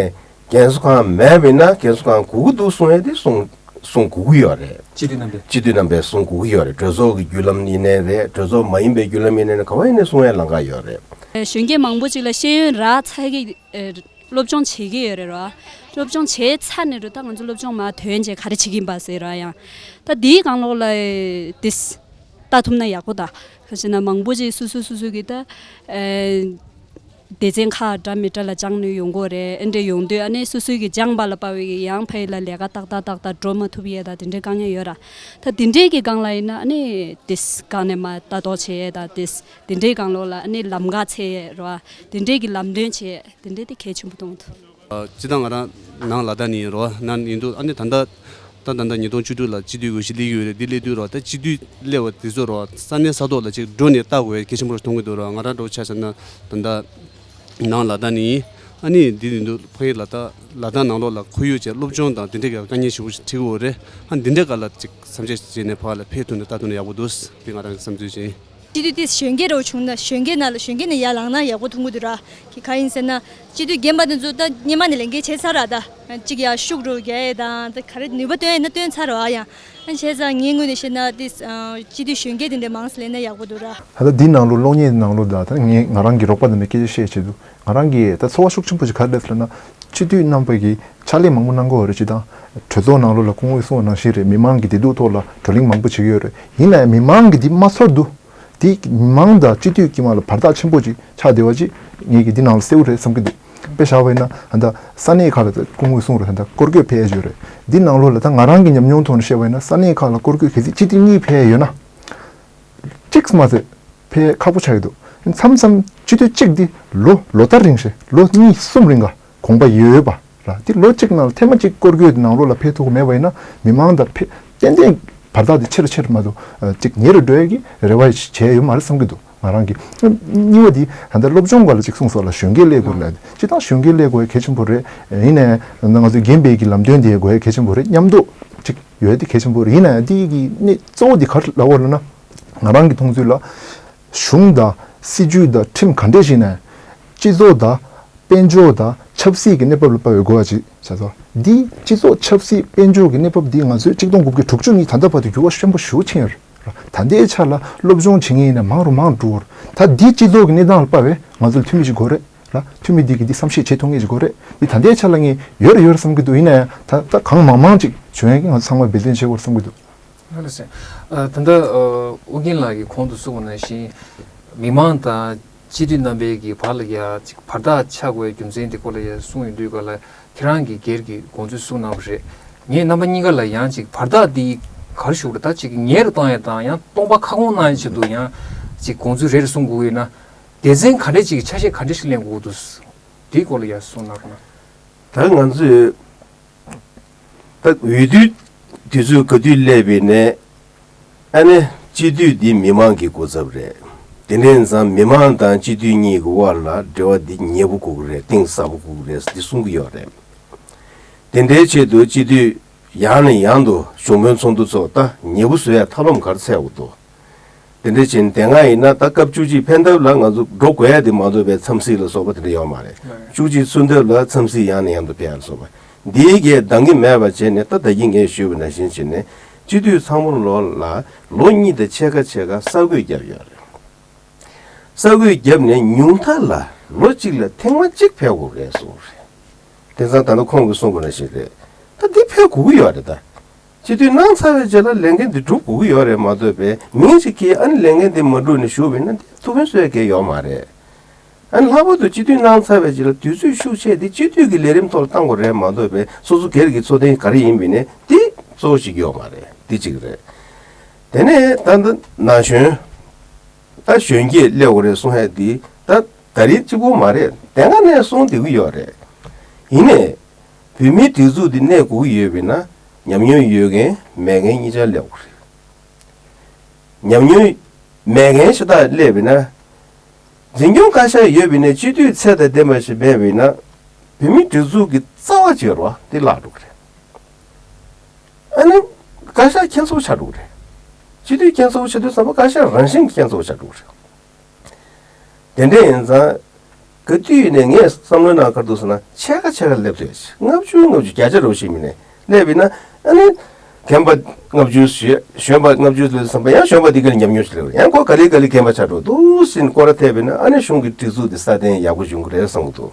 རྒས་གསོ་ཁང་མེད་པ་ཡིན་ན་རྒས་གསོ་ཁང་དགོས་ཀྱི་འདུག་གསུང་ཡས་དེ་གསུང་གསུང་དགོས་ཀྱི་ཡོད་རེད། སྤྱི་འཐུས་རྣམ་པས། སྤྱི་འཐུས་རྣམ་པས་གསུང་དགོས་ཀྱི་ཡོད་རེད། གྲོས་ཚོགས་ཀྱི་བརྒྱུད་ལམ་ཡིན་ནའི་རེད། གྲོས་ཚོགས་མ་ཡིན་པའི་བརྒྱུད་ལམ་ཡིན་ནའི་རེད། ག་བ་ཡིན་ནའི་གསུང་ཡས་ལམ་ཁ་ཡོད་རེད། གཞོན་སྐྱེས་མང་པོ་ཅིག་ལ་ཤེས་ཡོན་རག་ཚར་གི་ཨེ་སློབ་སྦྱོང་བྱེད་ཀྱི་ཡོད་རེད་ར། སློབ་སྦྱོང་བྱས་ཚར་ནས་རུ་ད་ང་ཚོ་སློབ་སྦྱོང་མར་ཐོན་བྱས་ག་རེ་བྱེད་ཀྱི་ཡིན་པ་ཟེར་ར། ཡང་ད་འདིའི་སྒང་ལོགས་ལ་ཨེ་ཏིས་ལྟ་ཐུབ་ན་ཡག་པོ། ད་ག་ཟེར་ན་མང་པོ་ཅིག་སོ་སོ་སོ་སོ་གི་ད་ཨེ་སྡེ་ཚན་ཁག་འདྲ་མི་འདྲ་ལ་སྦྱངས་ནས་ཡོང་གི་ཡོད་རེད། ཨེ་འདྲ་ཡོང་དུས་ཨ་ནི་སོ་སོའི་གི་སྦྱངས་པ་ལ་དཔག་པའི་གི་ཡང་ཕ་ཡུལ་ལ་ལས་ཀ་ཏག་ཏག་ཏག་ཏག་འགྲོ་མ་ཐུབ་ཡས་ད་དེ་འདྲའི་དཀའ་ངལ་ཡོད་ར། ད་དེ་འདྲའི་གི་སྒང་ལ་ཡིན་ན་ཨ་ནི་ཏིས་སྒང་ནས་མར་ལྟ་རྟོག་བྱེད་ཡས་ད་ཏིས་དེ་འདྲའི་སྒང་ལོགས་ལ་ཨ་ནི་ལམ་ཁ་འཚོལ་ཡས་ར། དེ་འདྲའི་གི་ལམ་སྟོན་བྱེད་ཡས་དེ་འདྲའི་དེ་གལ་ཆེན་པོ་མཐོང་གི་འདུག་ཨ་སྤྱིར་བཏང་ང་རང་ནང་ལ་དྭགས་ནས་ཡིན་རོ། ནང་ཡིན་དུས་ཨ་ནི་ད་ལྟ་ད་ད་ལྟ་ཉིས་སྟོང་བཅུ་དྲུག་ལ་སྤྱི་འཐུས་འོས་གཞི་སླེབས་ཀྱི་ཡོད་རེད། འདི་སླེབས་དུས་རོ་ད་སྤྱི་འཐུས་སླེབས་པ་དེ་ཚོ་རོ་ས་གནས་ས་ཐོག་ལ་ཅིག་འགྲོ་ནས་ལྟ་དགོས་ཡ་གལ་ཆེན་པོ་རེད་མཐོང་གི་འདུག་རོ། ང་རང་འདྲ་བོ་ཆ་བཞག་ན་ད་ལྟ་ནང་ལ་དྭགས་ནས་ཡིན། ཨ་ནི་འདི་ཡིན་དུས་ཕ་གི་ལ་དྭགས་ལ་དྭགས་ནང་ལོགས་ལ་ཁོར་ཡུག་བཅས་སློབ་སྦྱོང་དང་དེ་འདྲའི་གི་དཀའ་ངལ་ཞེ་པོ་ཅིག་འཕྲད་ཀྱི་ཡོད་རེད། ཨ་འདི་འདྲའི་སྒང་ལ་ཅིག་བསམ་འཆར་བྱས་ནས་ཕ་གི་ལ་ཕེབས་ཐུབ་ན་ལྟ་ཐུབ་ན་ཡག་པོ་འདུག་འདི་ང་རང་གི་བསམ་ཚུལ་ཅིག་ཡིན། སྤྱི་འཐུས་དེ་གཞོན་སྐྱེས་རོ་བྱུང་ན་གཞོན་སྐྱེས་ནང་ལ་གཞོན་སྐྱེས་ནས་ཡར་ལངས་ན་ཡག་པོ་མཐོང་གི་འདུག་ར། གི་ག་ཡིན་ཟེར་ན། སྤྱི་འཐུས་རྒན་པ་དེ་ཚོ་ད་སྔོན་མ་ནས་ལས་འགན་བྱས་ཚར་ར་ད། གཅིག་ཡར་ཤུགས་རུ་རྒྱག་ཡས་དང་ད་ག་རེ་ནུས་པ་བཏོན་ཡས་ན་བཏོན་ཚར་ར་ཨ་ཡང་། ཨ་བྱས་ཙང་ངའི་ངོས་ནས་བཤད་ན་དེ་སྤྱི་འཐུས་གཞོན་སྐྱེས་དེ་འདྲ་མང་ཙམ་སླེབས་ན་ཡག་པོ་འདུག་ར། ད་ལྟ་འདི་ནང་ལོ་གློག་བརྙན་ནང་ལོ་ད་ད་ངས་ང་རང་གི་རོགས་པ་དང་མི་སྐད་ཆ་བཤད་བྱེད་དུ་ང་རང་གིས་ད་ཚོར་བ་ཤུགས་ཆེན་པོ་ཞིག་ག་རེ་སླེབས་ལབ་ན། སྤྱི་འཐུས་རྣམ་པ་གིས་ཕྱག་ལས་མང་པོ་གནང་གི་ཡོད་རེད། སྤྱི་དང་གྲོས་ཚོགས་ནང་ལོགས་ལ་སྐུ་ངོས་གསུངས་པ་ནང་བཞིན་རེད། མི་མང་གི་བདེ་སྡུག་ཐོག་ལ་བགྲོ་གླེང་མང་པོ་བྱེད་ཀྱི་ཡོད་རེད། ཡིན་ན་ཡང་མི་མང་གིས་འདི་མ་ཚོར་འདུག་འདི་མི་མང་དང་སྤྱི་འཐུས་ཀྱི་དམག་ལ་བར་ཐག་ཆེན་པོ་ཅིག་ཆགས་བསྡད་པ་ཅིག་ངེད་ཀྱིས་འདི་ནང་ལ་གསལ་པོ་རེད་བསམ་གྱི་འདུག་དཔེ་བཞག་པ་ཡིན་ན་ད་ས་གནས་ཁག་ལ་ད་སྐུ་ངོས་གསུངས་རེད། ད་སྐོར་སྐྱོད་ཕེབས་ཡ་ཅིག་ཡོད་རེད། འདི་ནང་ལོགས་ལ་ད་ང་རང་གི་ཉམས་མྱོང་ཐོག་ནས་བཤད་པ་ཡིན་ན་ས་གནས་ཁག་ལ་སྐོར་སྐྱོད་གལ་སྲིད་གཅིག་དེ་གཉིས་ཕེབས་ཡ་ཡོད་ན། གཅིག་མ་ཟད་ཕེབས་ཁག་པོ་ཆགས་ཀྱི་འདུག་མཚམས་མཚམས་སྤྱི་འཐུས་གཅིག་འདི་ལོ་ལོ་ལྟར་རིང་ཞེ་ལོ་གཉིས་གསུམ་རིང་ག་དགོངས་པ་ཡོད་པ་ར། འདི་ལོ་གཅིག་ནང་ལ་ཐེངས་མ་གཅིག་སྐོར་སྐྱོད་ནང་ལོགས་ལ་ཕེབས་ཐུབ་ཀྱི་མེད་པ་ཡིན་ན་མི་མང་དང་ཕེབས་ཏན་ཏན་བར་ཐག་འདི་ཆེ་རུ་ཆེ་རུ་མ་གཏོགས་གཅིག་ཉེ་རུ་འགྲོ་ཡ་གི་རེ་བ་བྱས་ཡོད་མ་རེད་བསམ་གྱི་འདུག་ང་རང་གི་གཉིས་པ་འདི་ད་ལྟ་སློབ་སྦྱོང་སྒང་ལ་གཅིག་གསུངས་སོགས་ལ་གཞོན་སྐྱེས་སླེབས་དགོས་ལ་སྤྱི་བཏང་གཞོན་སྐྱེས་སླེབས་དགོས་ཡ་གལ་ཆེན་པོ་རེད། ཡིན་ནའི་ང་ཚོའི་རྒན་པའི་གི་ལམ་སྟོན་དེ་དགོས་ཡ་གལ་ཆེན་པོ་རེད། མཉམ་དུ་གཅིག་ཡོད་ཡ་དེ་གལ་ཆེན་པོ་རེད། ཡིན་ནའི་འདི་གི་གནད་གཙོ་བོ་འདི་ག་རེ་ལབ་དགོས་ལབ་ན། ང་རང་གི་མཐོང་ཚུལ་ལ། གཞུང་དང་སྲིད་ཇུས་དང་ཁྲིམས་ག་འདྲས་ཤིག་ནས་སྤྱི་ཚོགས་དང་དཔལ་འབྱོར་དང་ཆབ་སྲིད་ཀྱི་གནས་བབ་ལ་དཔག་པའི་གོ་བ་ཅིག་བྱས་ཙང་འདི་སྤྱི་ཚོགས་ཆབ་སྲིད་དཔལ་འབྱོར་གྱི་གནས་བབ་འདི་ང་ཚོས་གཅིག་སྟོང་དགུ་བརྒྱ་དྲུག་ཅུ་ནས་ད་ལྟ་བར་དུ་འགྱུར་བ་ཆེན་པོ་ཞེ་པོ་ཕྱིན་ཡོད་རེད། ད་ལྟའི་ཆ་ལ་སློབ་སྦྱོང་བྱེད་མཁན་ཡིན་ན་མང་རུ་མང་རུ་འགྲོ་གི་རེད། ད་འདི་སྤྱི་ཚོགས་ཀྱི་གནས་སྟངས་ལ་དཔག་པའི་ང་ཚོ་ལ་འཐུས་མི་ཞིག་དགོས་རེད་ལ། འཐུས་མི་འདི་གིས་འདི་བསམ་ཤེས་བྱེད་ཐུབ་མཁན་ཞིག་དགོས་རེད། འདི་ད་ལྟའི་ཆ་ལ་ངས་ཡོད་རེད་ཡོད་རེད་བསམ་གྱི་འདུག་ཡིན་ན་ཡང་ད་ད་གང་མང་མང་ཅིག་བྱུང་ཡ་གི་ང་ཚོ་ཚང་མ་འབད་བརྩོན་བྱེད་དགོས་རེད་བསམ་གྱི་འདུག་ལགས་སོ། ཨ། ད་ལྟ་ཨ། ཨོ་རྒྱན་ལགས་ཀྱིས་གོང་དུ་གསུངས་པ་ནང་བཞིན། མི་མང་དང་སྤྱི་འཐུས་རྣམ་པའི་གི་བར་ལ་ཡ་ཅིག་བར་ཐག་ཆགས་དགོས་རྒྱུ་མཚན་དེ་སྐོར་ལ་ཡ་གསུངས་ཡོང་དུས་ག་ལ་ཁྱེད་རང་གི་སྒེར་གྱི་དགོངས་ཚུལ་གསུངས་གནང་བ་རེད། ངས་རྣམ་པ་གཉིས་ཀ་ལ་ཡང་ཅིག་བར་ཐག་འདི་ག་རེ་ཞུ་དགོས་རེད། ད་ཅིག་ཉེ་རུ་གཏོང་ཡ་དང་ཡང་སྟོང་པ་ཁ་སྐོང་གནང་ཡ་ཆེད་དུ་ཡང་ཅིག་དགོངས་ཚུལ་རེ་རེ་གསུང་དགོས་ཡོད་ན། སྡེ་ཚན་ག་འདྲས་ཅིག་ཆ་ཤས་ག་འདྲས་ཤིག་ལེན་དགོས་འདུག་དེའི་སྐོར་ལ་ཡ་གསུངས་གནང་རོགས་གནང་། ད་ང་ཚོས། ད་འོས་བསྡུའི་དུས་ཚོད་ག་དུས་སླེབས་པའི་ནས་ཨ་ནི་སྤྱི་འཐུས་འདི་མི་མང་གི་སྐུ་ཚབ་རེད། དེ་འདྲ་ཡིན་ཙང་མི་མང་དང་སྤྱི་འཐུས་གཉིས་ཀྱི་དབར་ལ་འབྲེལ་བ་འདི་ཉེ་པོ་དགོས་ཀྱི་རེད། གཏིང་ཟབ་པོ་དགོས་ཀྱི་རེད་འདི་གསུང་གི་ཡོད་རེད། དེ་འདྲའི་ཆེད་དུ་སྤྱི་འཐུས་ཡང་ནས་ཡང་དུ་གཞུང་དཔོན་ཚོགས་འདུ་ཚོགས་ད་ཉེ་པོ་བཟོ་ཡ་ཐབས་ལམ་ག་རེ་འཚོལ་དགོས་འདུག་དེ་འདྲ་བྱས་ནས་དེ་སྔ་ཡིན་ན་ད་སྐབས་བཅུ་གཅིག་འཕེན་ཐབས་ལ་ང་ཚོ་འགྲོ་དགོས་ཡ་དེ་མ་གཏོགས་པའི་འཚམས་གཟིགས་ལ་སོགས་པ་དེ་འདྲ་ཡོད་མ་རེད། བཅུ་གཅིག་ཚུན་ཐབས་ལ་འཚམས་གཟིགས་ཡང་ནས་ཡང་དུ་འཕེན་ཡ་ལ་སོགས་པ་འདིའི་གའི་འདང་གི་མེད་པ་བྱས་ནས་ད་ད་གིན་ངས་ཞུས་པ་ནང་བཞིན་བྱས་ནས་སྤྱི་འཐུས་ཚང་མ་ལོ་ལ་ལོ་གཉིས་དང་ཕྱེད་ཀ་ཕྱེད་ཀ་གསར་འགོད་བརྒྱབ་ཡོད་རེད། གསར་འགོད་བརྒྱབ་ནས་ཉུང་མཐའ་ལ་ལོ་གཅིག་ལ་ཐེངས་མ་གཅིག་ཕེབས་དགོས་རེད་གསུངས་རེད། དེང་སང་ད་ལྟ་ཁོང་གིས་གསུངས་པ་ནང་བཞིན་རེད། ད་འདི་ཕེབས་དགོས་ཀྱི་ཡོད་རེད་ད། སྤྱི་འཐུས་གནང་ཚར་བའི་རྗེས་ལ་ལས་འགན་འདི་སྒྲུབ་དགོས་ཀྱི་ཡོད་རེད་མ་གཏོགས་པའི་མིང་ཞིག་གིས་ཨ་ནི་ལས་འགན་འདི་མ་སྒྲུབ་ནས་བཞུགས་པ་ཡིན་ན་འདི་ཐུགས་ཕན་གསོས་ཡ་གང་ཡང་ཡོད་མ་རེད། ཨ་ནི་ལྷག་པར་དུ་སྤྱི་འཐུས་གནང་ཚར་བའི་རྗེས་ལ་དུས་ཚོད་ཤུགས་ཆེ་འདི་སྤྱི་འཐུས་ཀྱི་ལས་རིམ་ཐོག་ལ་བཏང་དགོས་རེད་མ་གཏོགས་པའི་སོ་སོ་སྒེར་གྱི་འཚོ་རྟེན་ག་རེ་ཡིན་པ་ཡིན་ནའི་འདི་གཙོ་བོ་ཞིག་ཡོད་མ་རེད། འདི་གཅིག་རེད། དེ་ནས་ད་ལྟ་ན་གཞོན། ད་གཞོན་སྐྱེས་སླེབས་དགོས་རེད་གསུང་ཡ་འདི་ད་ད་རེས་གཅིག་པོ་མ་རེད། དེ་སྔ་ནས་གསུང་བསྡད་ཀྱི་ཡོད་རེད། ཡིན་ནའི། བོད་མིའི་སྒྲིག་འཛུགས་འདི་གནས་དགོས་ཀྱི་ཡོད་པས་ན་ཉམས་མྱོང་ཡོད་མཁན་མེད་མཁན་གཉིས་ཆར་སླེབས་དགོས་རེད། ཉམས་མྱོང་མེད་མཁན་ཤ་སྟག་སླེབས་པས་ན། འཛིན་སྐྱོང་བཀའ་ཤག་ཡོད་པས་ན་སྤྱི་འཐུས་ཚད་དང་ལྡན་པ་ཞིག་མེད་པས་ན། བོད་མིའི་སྒྲིག་འཛུགས་ཀྱི་རྩ་བ་བྱེད་རོགས་དེ་བརླག་འགྲོ་གི་རེད། ཨ་ནི། བཀའ་ཤག་ཁྱད་མཚར་པོ་ཆགས་འགྲོ་གི་རེད། སྤྱི་འཐུས་ཁྱད་མཚར་པོ་ཆགས་དུས་ཙམ་པ་བཀའ་ཤག་རང་བཞིན་གྱི་ཁྱད་མཚར་པོ་ཆགས་འགྲོ་གི་རེད། དེ་འདྲ་ཡིན་ཙང་། ག་དུས་ནས་ངས་བསམ་བློ་གནང་ག་རེ་འདུག་ཟེར་ན་ཕྱེད་ཀ་ཕྱེད་ཀ་སླེབས་ཐུབ་ཡ་ཆེ། ལྔ་བཅུ་ལྔ་བཅུ་བརྒྱ་ཆ་རེ་བཞིན་མི་ནས་སླེབས་ཡིན་ན་ཨ་ནི། རྒན་པ་ལྔ་བཅུ་ཞེ་གཞོན་པ་ལྔ་བཅུ་སླེབས་བསམ་པ་ཡང་གཞོན་པ་འདི་ག་ལ་ཉམས་མྱོང་ཞིག་སླེབས་ཡང་ཁོ་ག་ལེ་ག་ལེ་རྒན་པ་ཆགས་འགྲོ་འདུག་ཟེར་ནས་སྐོར་ར་ཐེབས་པ་ཡིན་ན་ཨ་ནི་གཞུང་གི་སྒྲིག་འཛུགས་འདི་སྲ་བརྟན་ཡག་པོ་ཡོང་གི་རེད་བསམ་གི་འདུག་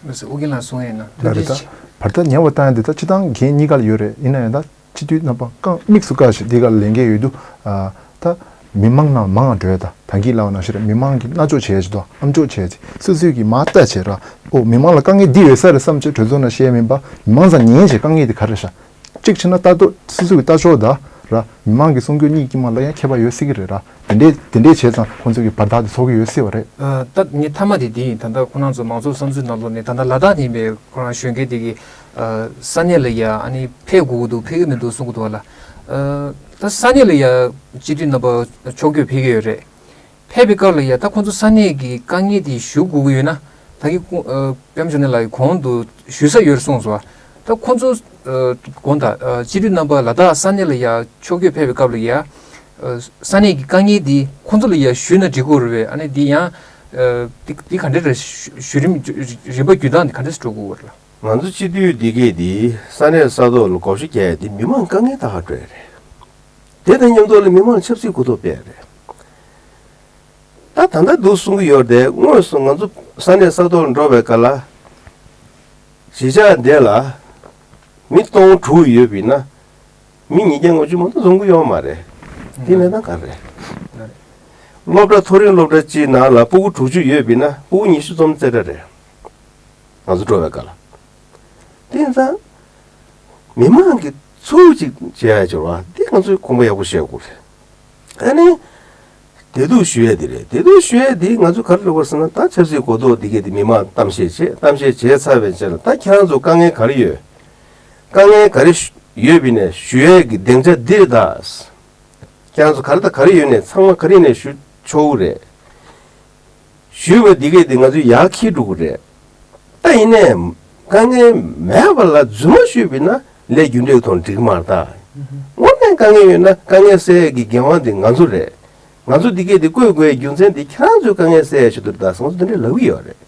ལགས་སོ། ཨོ་རྒྱན་ལགས་གསུང་ཡས་ན་ལགས་རེད། ད་བར་ཐག་ཉེ་བ་བཏང་ཡ་འདི་ད་སྤྱི་བཏང་འགན་གཉིས་ཀ་ལ་ཡོད་རེད། ཡིན་ན་ཡང་ད་སྤྱི་འཐུས་རྣམ་པ་རྐང་དམིགས་སུ་བཀར་ཞིག་འདི་ག་ལ་ལས་འགན་ཡོད་དུས། ད་མི་མང་ནང་མང་བ་འགྲོ་ཡ་ད་ད་གིན་ལབ་པ་ནང་བཞིན་རེད། མི་མང་གིས་མནར་གཅོད་བྱས་ཡ་ཅིག་འདུག་ཨམ་ཅོག་བྱས་ཡ་ཅིག་སོ་སོས་ཀྱིས་མར་ལྟ་བྱས་ར། ཨོ་མི་མང་ལ་དཀའ་ངལ་འདི་ཡོད་ས་རེད་བསམ་བྱས་གྲོས་ཚོགས་ནང་བཤད་མིན་པ་མི་མང་ཚང་ཉན་བྱས་དཀའ་ངལ་འདི་ག་རེ་རེད་ཤག་གཅིག་བྱས་ན་ལྟ་རྟོག་སོ་སོ་གི་ལྟ་ཕྱོགས་དང་ར་མི་མང་གི་གསུང་སྐྱོང་གཉིས་ཀྱི་དམག་ལ་ཡང་ཁྱད་པར་ཡོད་སྲིད་ཀྱི་རེད་ར། དེ་འདྲའི་དེ་འདྲའི་བྱས་ཙང་ཁོང་ཚོ་གི་བར་ཐག་དེ་ཚོགས་ཀྱི་ཡོད་སྲིད་པ་རེད། ཨ། ད་ངའི་མཐའ་མ་དེ་འདི་ཡིན། ད་ལྟ་ཁོ་རང་ཚོ་མང་ཚོགས་བསམ་ཚུལ་ནང་ལོགས་ནས་ད་ལྟ་ལ་དྭགས་ནས་ཡིན་པའི་ཁོ་རང་གཞོན་སྐྱེས་དེ་གི་ཨ། ས་གནས་ལ་ཡ་ཨ་ནི་ཕེབས་དགོས་ཀྱི་འདུག་ཕེབས་ཀྱི་མི་འདུག་གསུང་གི་འདུག་བ་ལ། ཨ། ད་ས་གནས་ལ་ཡ་སྤྱི་འཐུས་རྣམ་པ་ཕྱོགས་བསྐྱོད་ཕེབས་ཀྱི་ཡོད་རེད། ཕེབས་པའི་སྐབས་ལ་ཡ་ད་ཁོང་ཚོ་ས་གནས་ཀྱི་དཀའ་ངལ་དེ་ཞུ་དགོས་ཀྱི་ཡོད་ན། ད་གི་ཁོང་ཨ། པད་མ་འབྱུང་གནས་ལགས་ཀྱིས་གོང་དུ་ཞུ་ས་ཡོད་རེད་གསུངས་སོང་། ད་ཁོང་ཚོ་ཨ། དགོངས་དག་ཨ། སྤྱི་འཐུས་རྣམ་པ་ལ་དྭགས་ས་གནས་ལ་ཡ་ཕྱོགས་བསྐྱོད་ཕེབས་པའི་སྐབས་ལ་ཡ། ས་གནས་ཀྱི་དཀའ་ངལ་འདི་ཁོང་ཚོ་ལ་ཡང་ཞུས་ན་འགྲིག་གི་རེད་པས། ཨ་ནི་འདི་ཡང་འདི་འདི་ག་འདྲ་རེད། ཞུ་རིམ་རིམ་པ་བརྒྱུད་སྟངས་འདི་ག་འདྲ་འགྲོ་དགོས་རེད་ལ། ང་ཚོ་སྤྱི་འཐུས་འདི་གས་འདི་ས་གནས་ས་ཐོག་ལ་བགོ་བཤའ་རྒྱག་ཡ་འདི་མི་མང་དཀའ་ངལ་ད་ག་འགྲོ་ཡ་རེད། དེ་དང་མཉམ་དུ་ལ་མི་མང་ཆབ་སྲིད་གོ་རྟོགས་སྤེལ་ཡ་རེད། ད་ད་ལྟ་འདུག་གསུང་གི་ཡོད་རེད། དངོས་སུ་ང་ཚོ་ས་གནས་ས་ཐོག་ལ་འགྲོ་བའི་སྐབས་ལ། གཞིས་ཆགས་འདི་ལ་མི་སྟོང་དྲུག་ཡོད་པ་ཡིན་ན། མི་ཉིས་བརྒྱ་ལྔ་བཅུ་མ་གཏོགས་འཛོམས་ཀྱི་ཡོད་མ་རེད། དེ་གནས་སྟངས་ག་རེ་རེད། སློབ་གྲྭ་མཐོ་རིམ་སློབ་གྲྭ་གཅིག་ནང་ལ་སྤུ་གུ་དྲུག་ཅུ་ཡོད་པ་ཡིན་ན་སྤུ་གུ་ཉི་ཤུ་འཛོམས་རྩེ་གྲ་རེད། ང་ཚོ་འགྲོ་བའི་སྐབས་ལ། དེ་ཡིན་ཙང་། མི་མང་གི་ཚུར་ཅིག་བྱེད་ཡ་འབྱོར་བ་དེ་ང་ཚོས་དགོངས་པ་ཡག་པོ་བཞེས་དགོས་རེད། ཨ་ནི། བདེ་སྡུག་ཞུ་ཡ་དེ་རེད། བདེ་སྡུག་ཞུ་ཡ་དེ་ང་ཚོས་ག་རེ་རེད་བ་ཟེར་ན། ད་ཆབ་སྲིད་གོ་རྟོགས་འདི་གས་དེ་མི་མང་གཏམ་བཤད་བྱེད། གཏམ་བཤད་བྱས་ཚར་བའི་རྗེས་ལ་ད་ཁྱེད་རང་ཚོ་དཀའ་ངལ་ག་རེ་ཡོད། དཀའ་ངལ་ག་རེ་ཡོད་པ་ཡིན་ནའི་ཞུ་ཡ་གི་སྡིངས་ཆ་འདི་རེད་ད། ཁྱེད་རང་ཚོ་ག་རེ་དང་ག་རེ་ཡོད་ནའི་ཚང་མ་ག་རེ་ཡིན་ནའི་ཞུ་ཆོག་གི་རེད། ཞུས་པ་འདི་གས་དེ་ང་ཚོས་ཡར་འཁྱེར་འགྲོ་གི་རེད། ད་ཡིན་ནའི་དཀའ་ངལ་མེད་པ་ལ་རྫུན་མ་ཞུས་པ་ཡིན་ན་ལས་རྒྱུ་འབྲས་ཐོག་འགྲིག་གི་མ་རེད་ད། དངོས་གནས་དཀའ་ངལ་ཡོད་ན་དཀའ་ངལ་སེལ་ཡས་ཀྱི་འགན་དབང་དེ་ང་ཚོ་རེད། ང་ཚོ་འདི་གས་དེ་བསྐོས་དགོས་ཡའི་རྒྱུ་མཚན་དེ་ཁྱེད་རང་ཚོའི་དཀའ་ངལ་སེལ་ཡས་ཆེད་དུ་རེད་ད་ཟེར་ང་ཚོ་དེ་འདྲས་ལབ་ཀྱི་ཡོད་རེད།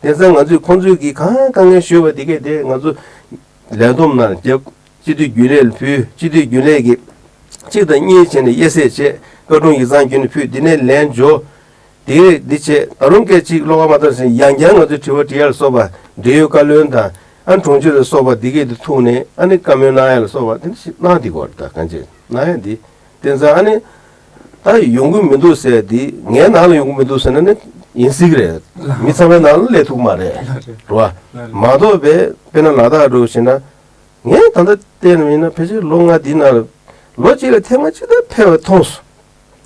དེང་སང་ང་ཚོས་ཁོང་ཚོས་ཀྱི་གང་དཀའ་ངལ་ཞུས་པ་འདི་གས་དེ་ང་ཚོ་ལས་བསྡོམས་ནང་རྒྱབ། སྤྱི་འཐུས་རྒྱུན་ལས་ལ་ཕུལ། སྤྱི་འཐུས་རྒྱུན་ལས་ཀྱིས་གཅིག་དང་གཉིས་བྱས་ནས་དབྱེ་གསེས་བྱས། བཀའ་དྲུང་ཡིག་ཚང་བརྒྱུད་ནས་ཕུལ། འདི་ནས་ལན་འབྱོར། དེ་འདི་བྱས་ད་རུང་སྐད་ཅིག་བློ་ཁ་མ་བཏང་ཟིན་ཡང་བསྐྱར་ང་ཚོས་དྲི་བ་དྲི་ཡ་ལ་སོགས་པ། འབྲེལ་ཡོད་བཀའ་བློན་དང་ཨ་ནི་དྲུང་ཆེ་ལ་སོགས་པ་འདི་གས་དེ་ཐུག་ནས་ཨ་ནི་བཀའ་མོལ་གནང་ཡ་ལ་སོགས་པ་དེ་འདྲ་ཞིག་གནང་བསྡད་ཀྱི་ཡོད་རེད། ད་གང་ཅི་གནང་ཡ་འདི། དེང་སང་ཨ་ནི། ད་ཡོང་གི་མི་འདུག་ཟེར་དེ་ངའི་ནང་ལ་ཡོང་གི་མི་འདུག་ཟེར་ན་ནི་ཡིན་སྲིད་ཀྱི་རེད། ལགས། མི་ཚང་མའི་ནང་ལ་སླེབས་ཐུབ་ཀྱི་མ་རེད། ལགས་རེད། རེད་བ། ལགས་རེད། མ་གཏོགས་པའི་དཔེར་ན་ལ་དྭགས་འགྲོ་བཞིན་ན། ངས་ད་ལྟ་བལྟས་ནས་ཡིན་ན་ཕལ་ཆེར་ལོ་ལྔ་འདི་ནང་ལ་ལོ་གཅིག་ལ་ཐེངས་མ་གཅིག་ད་ཕེབས་པ་མཐོང་སོང་།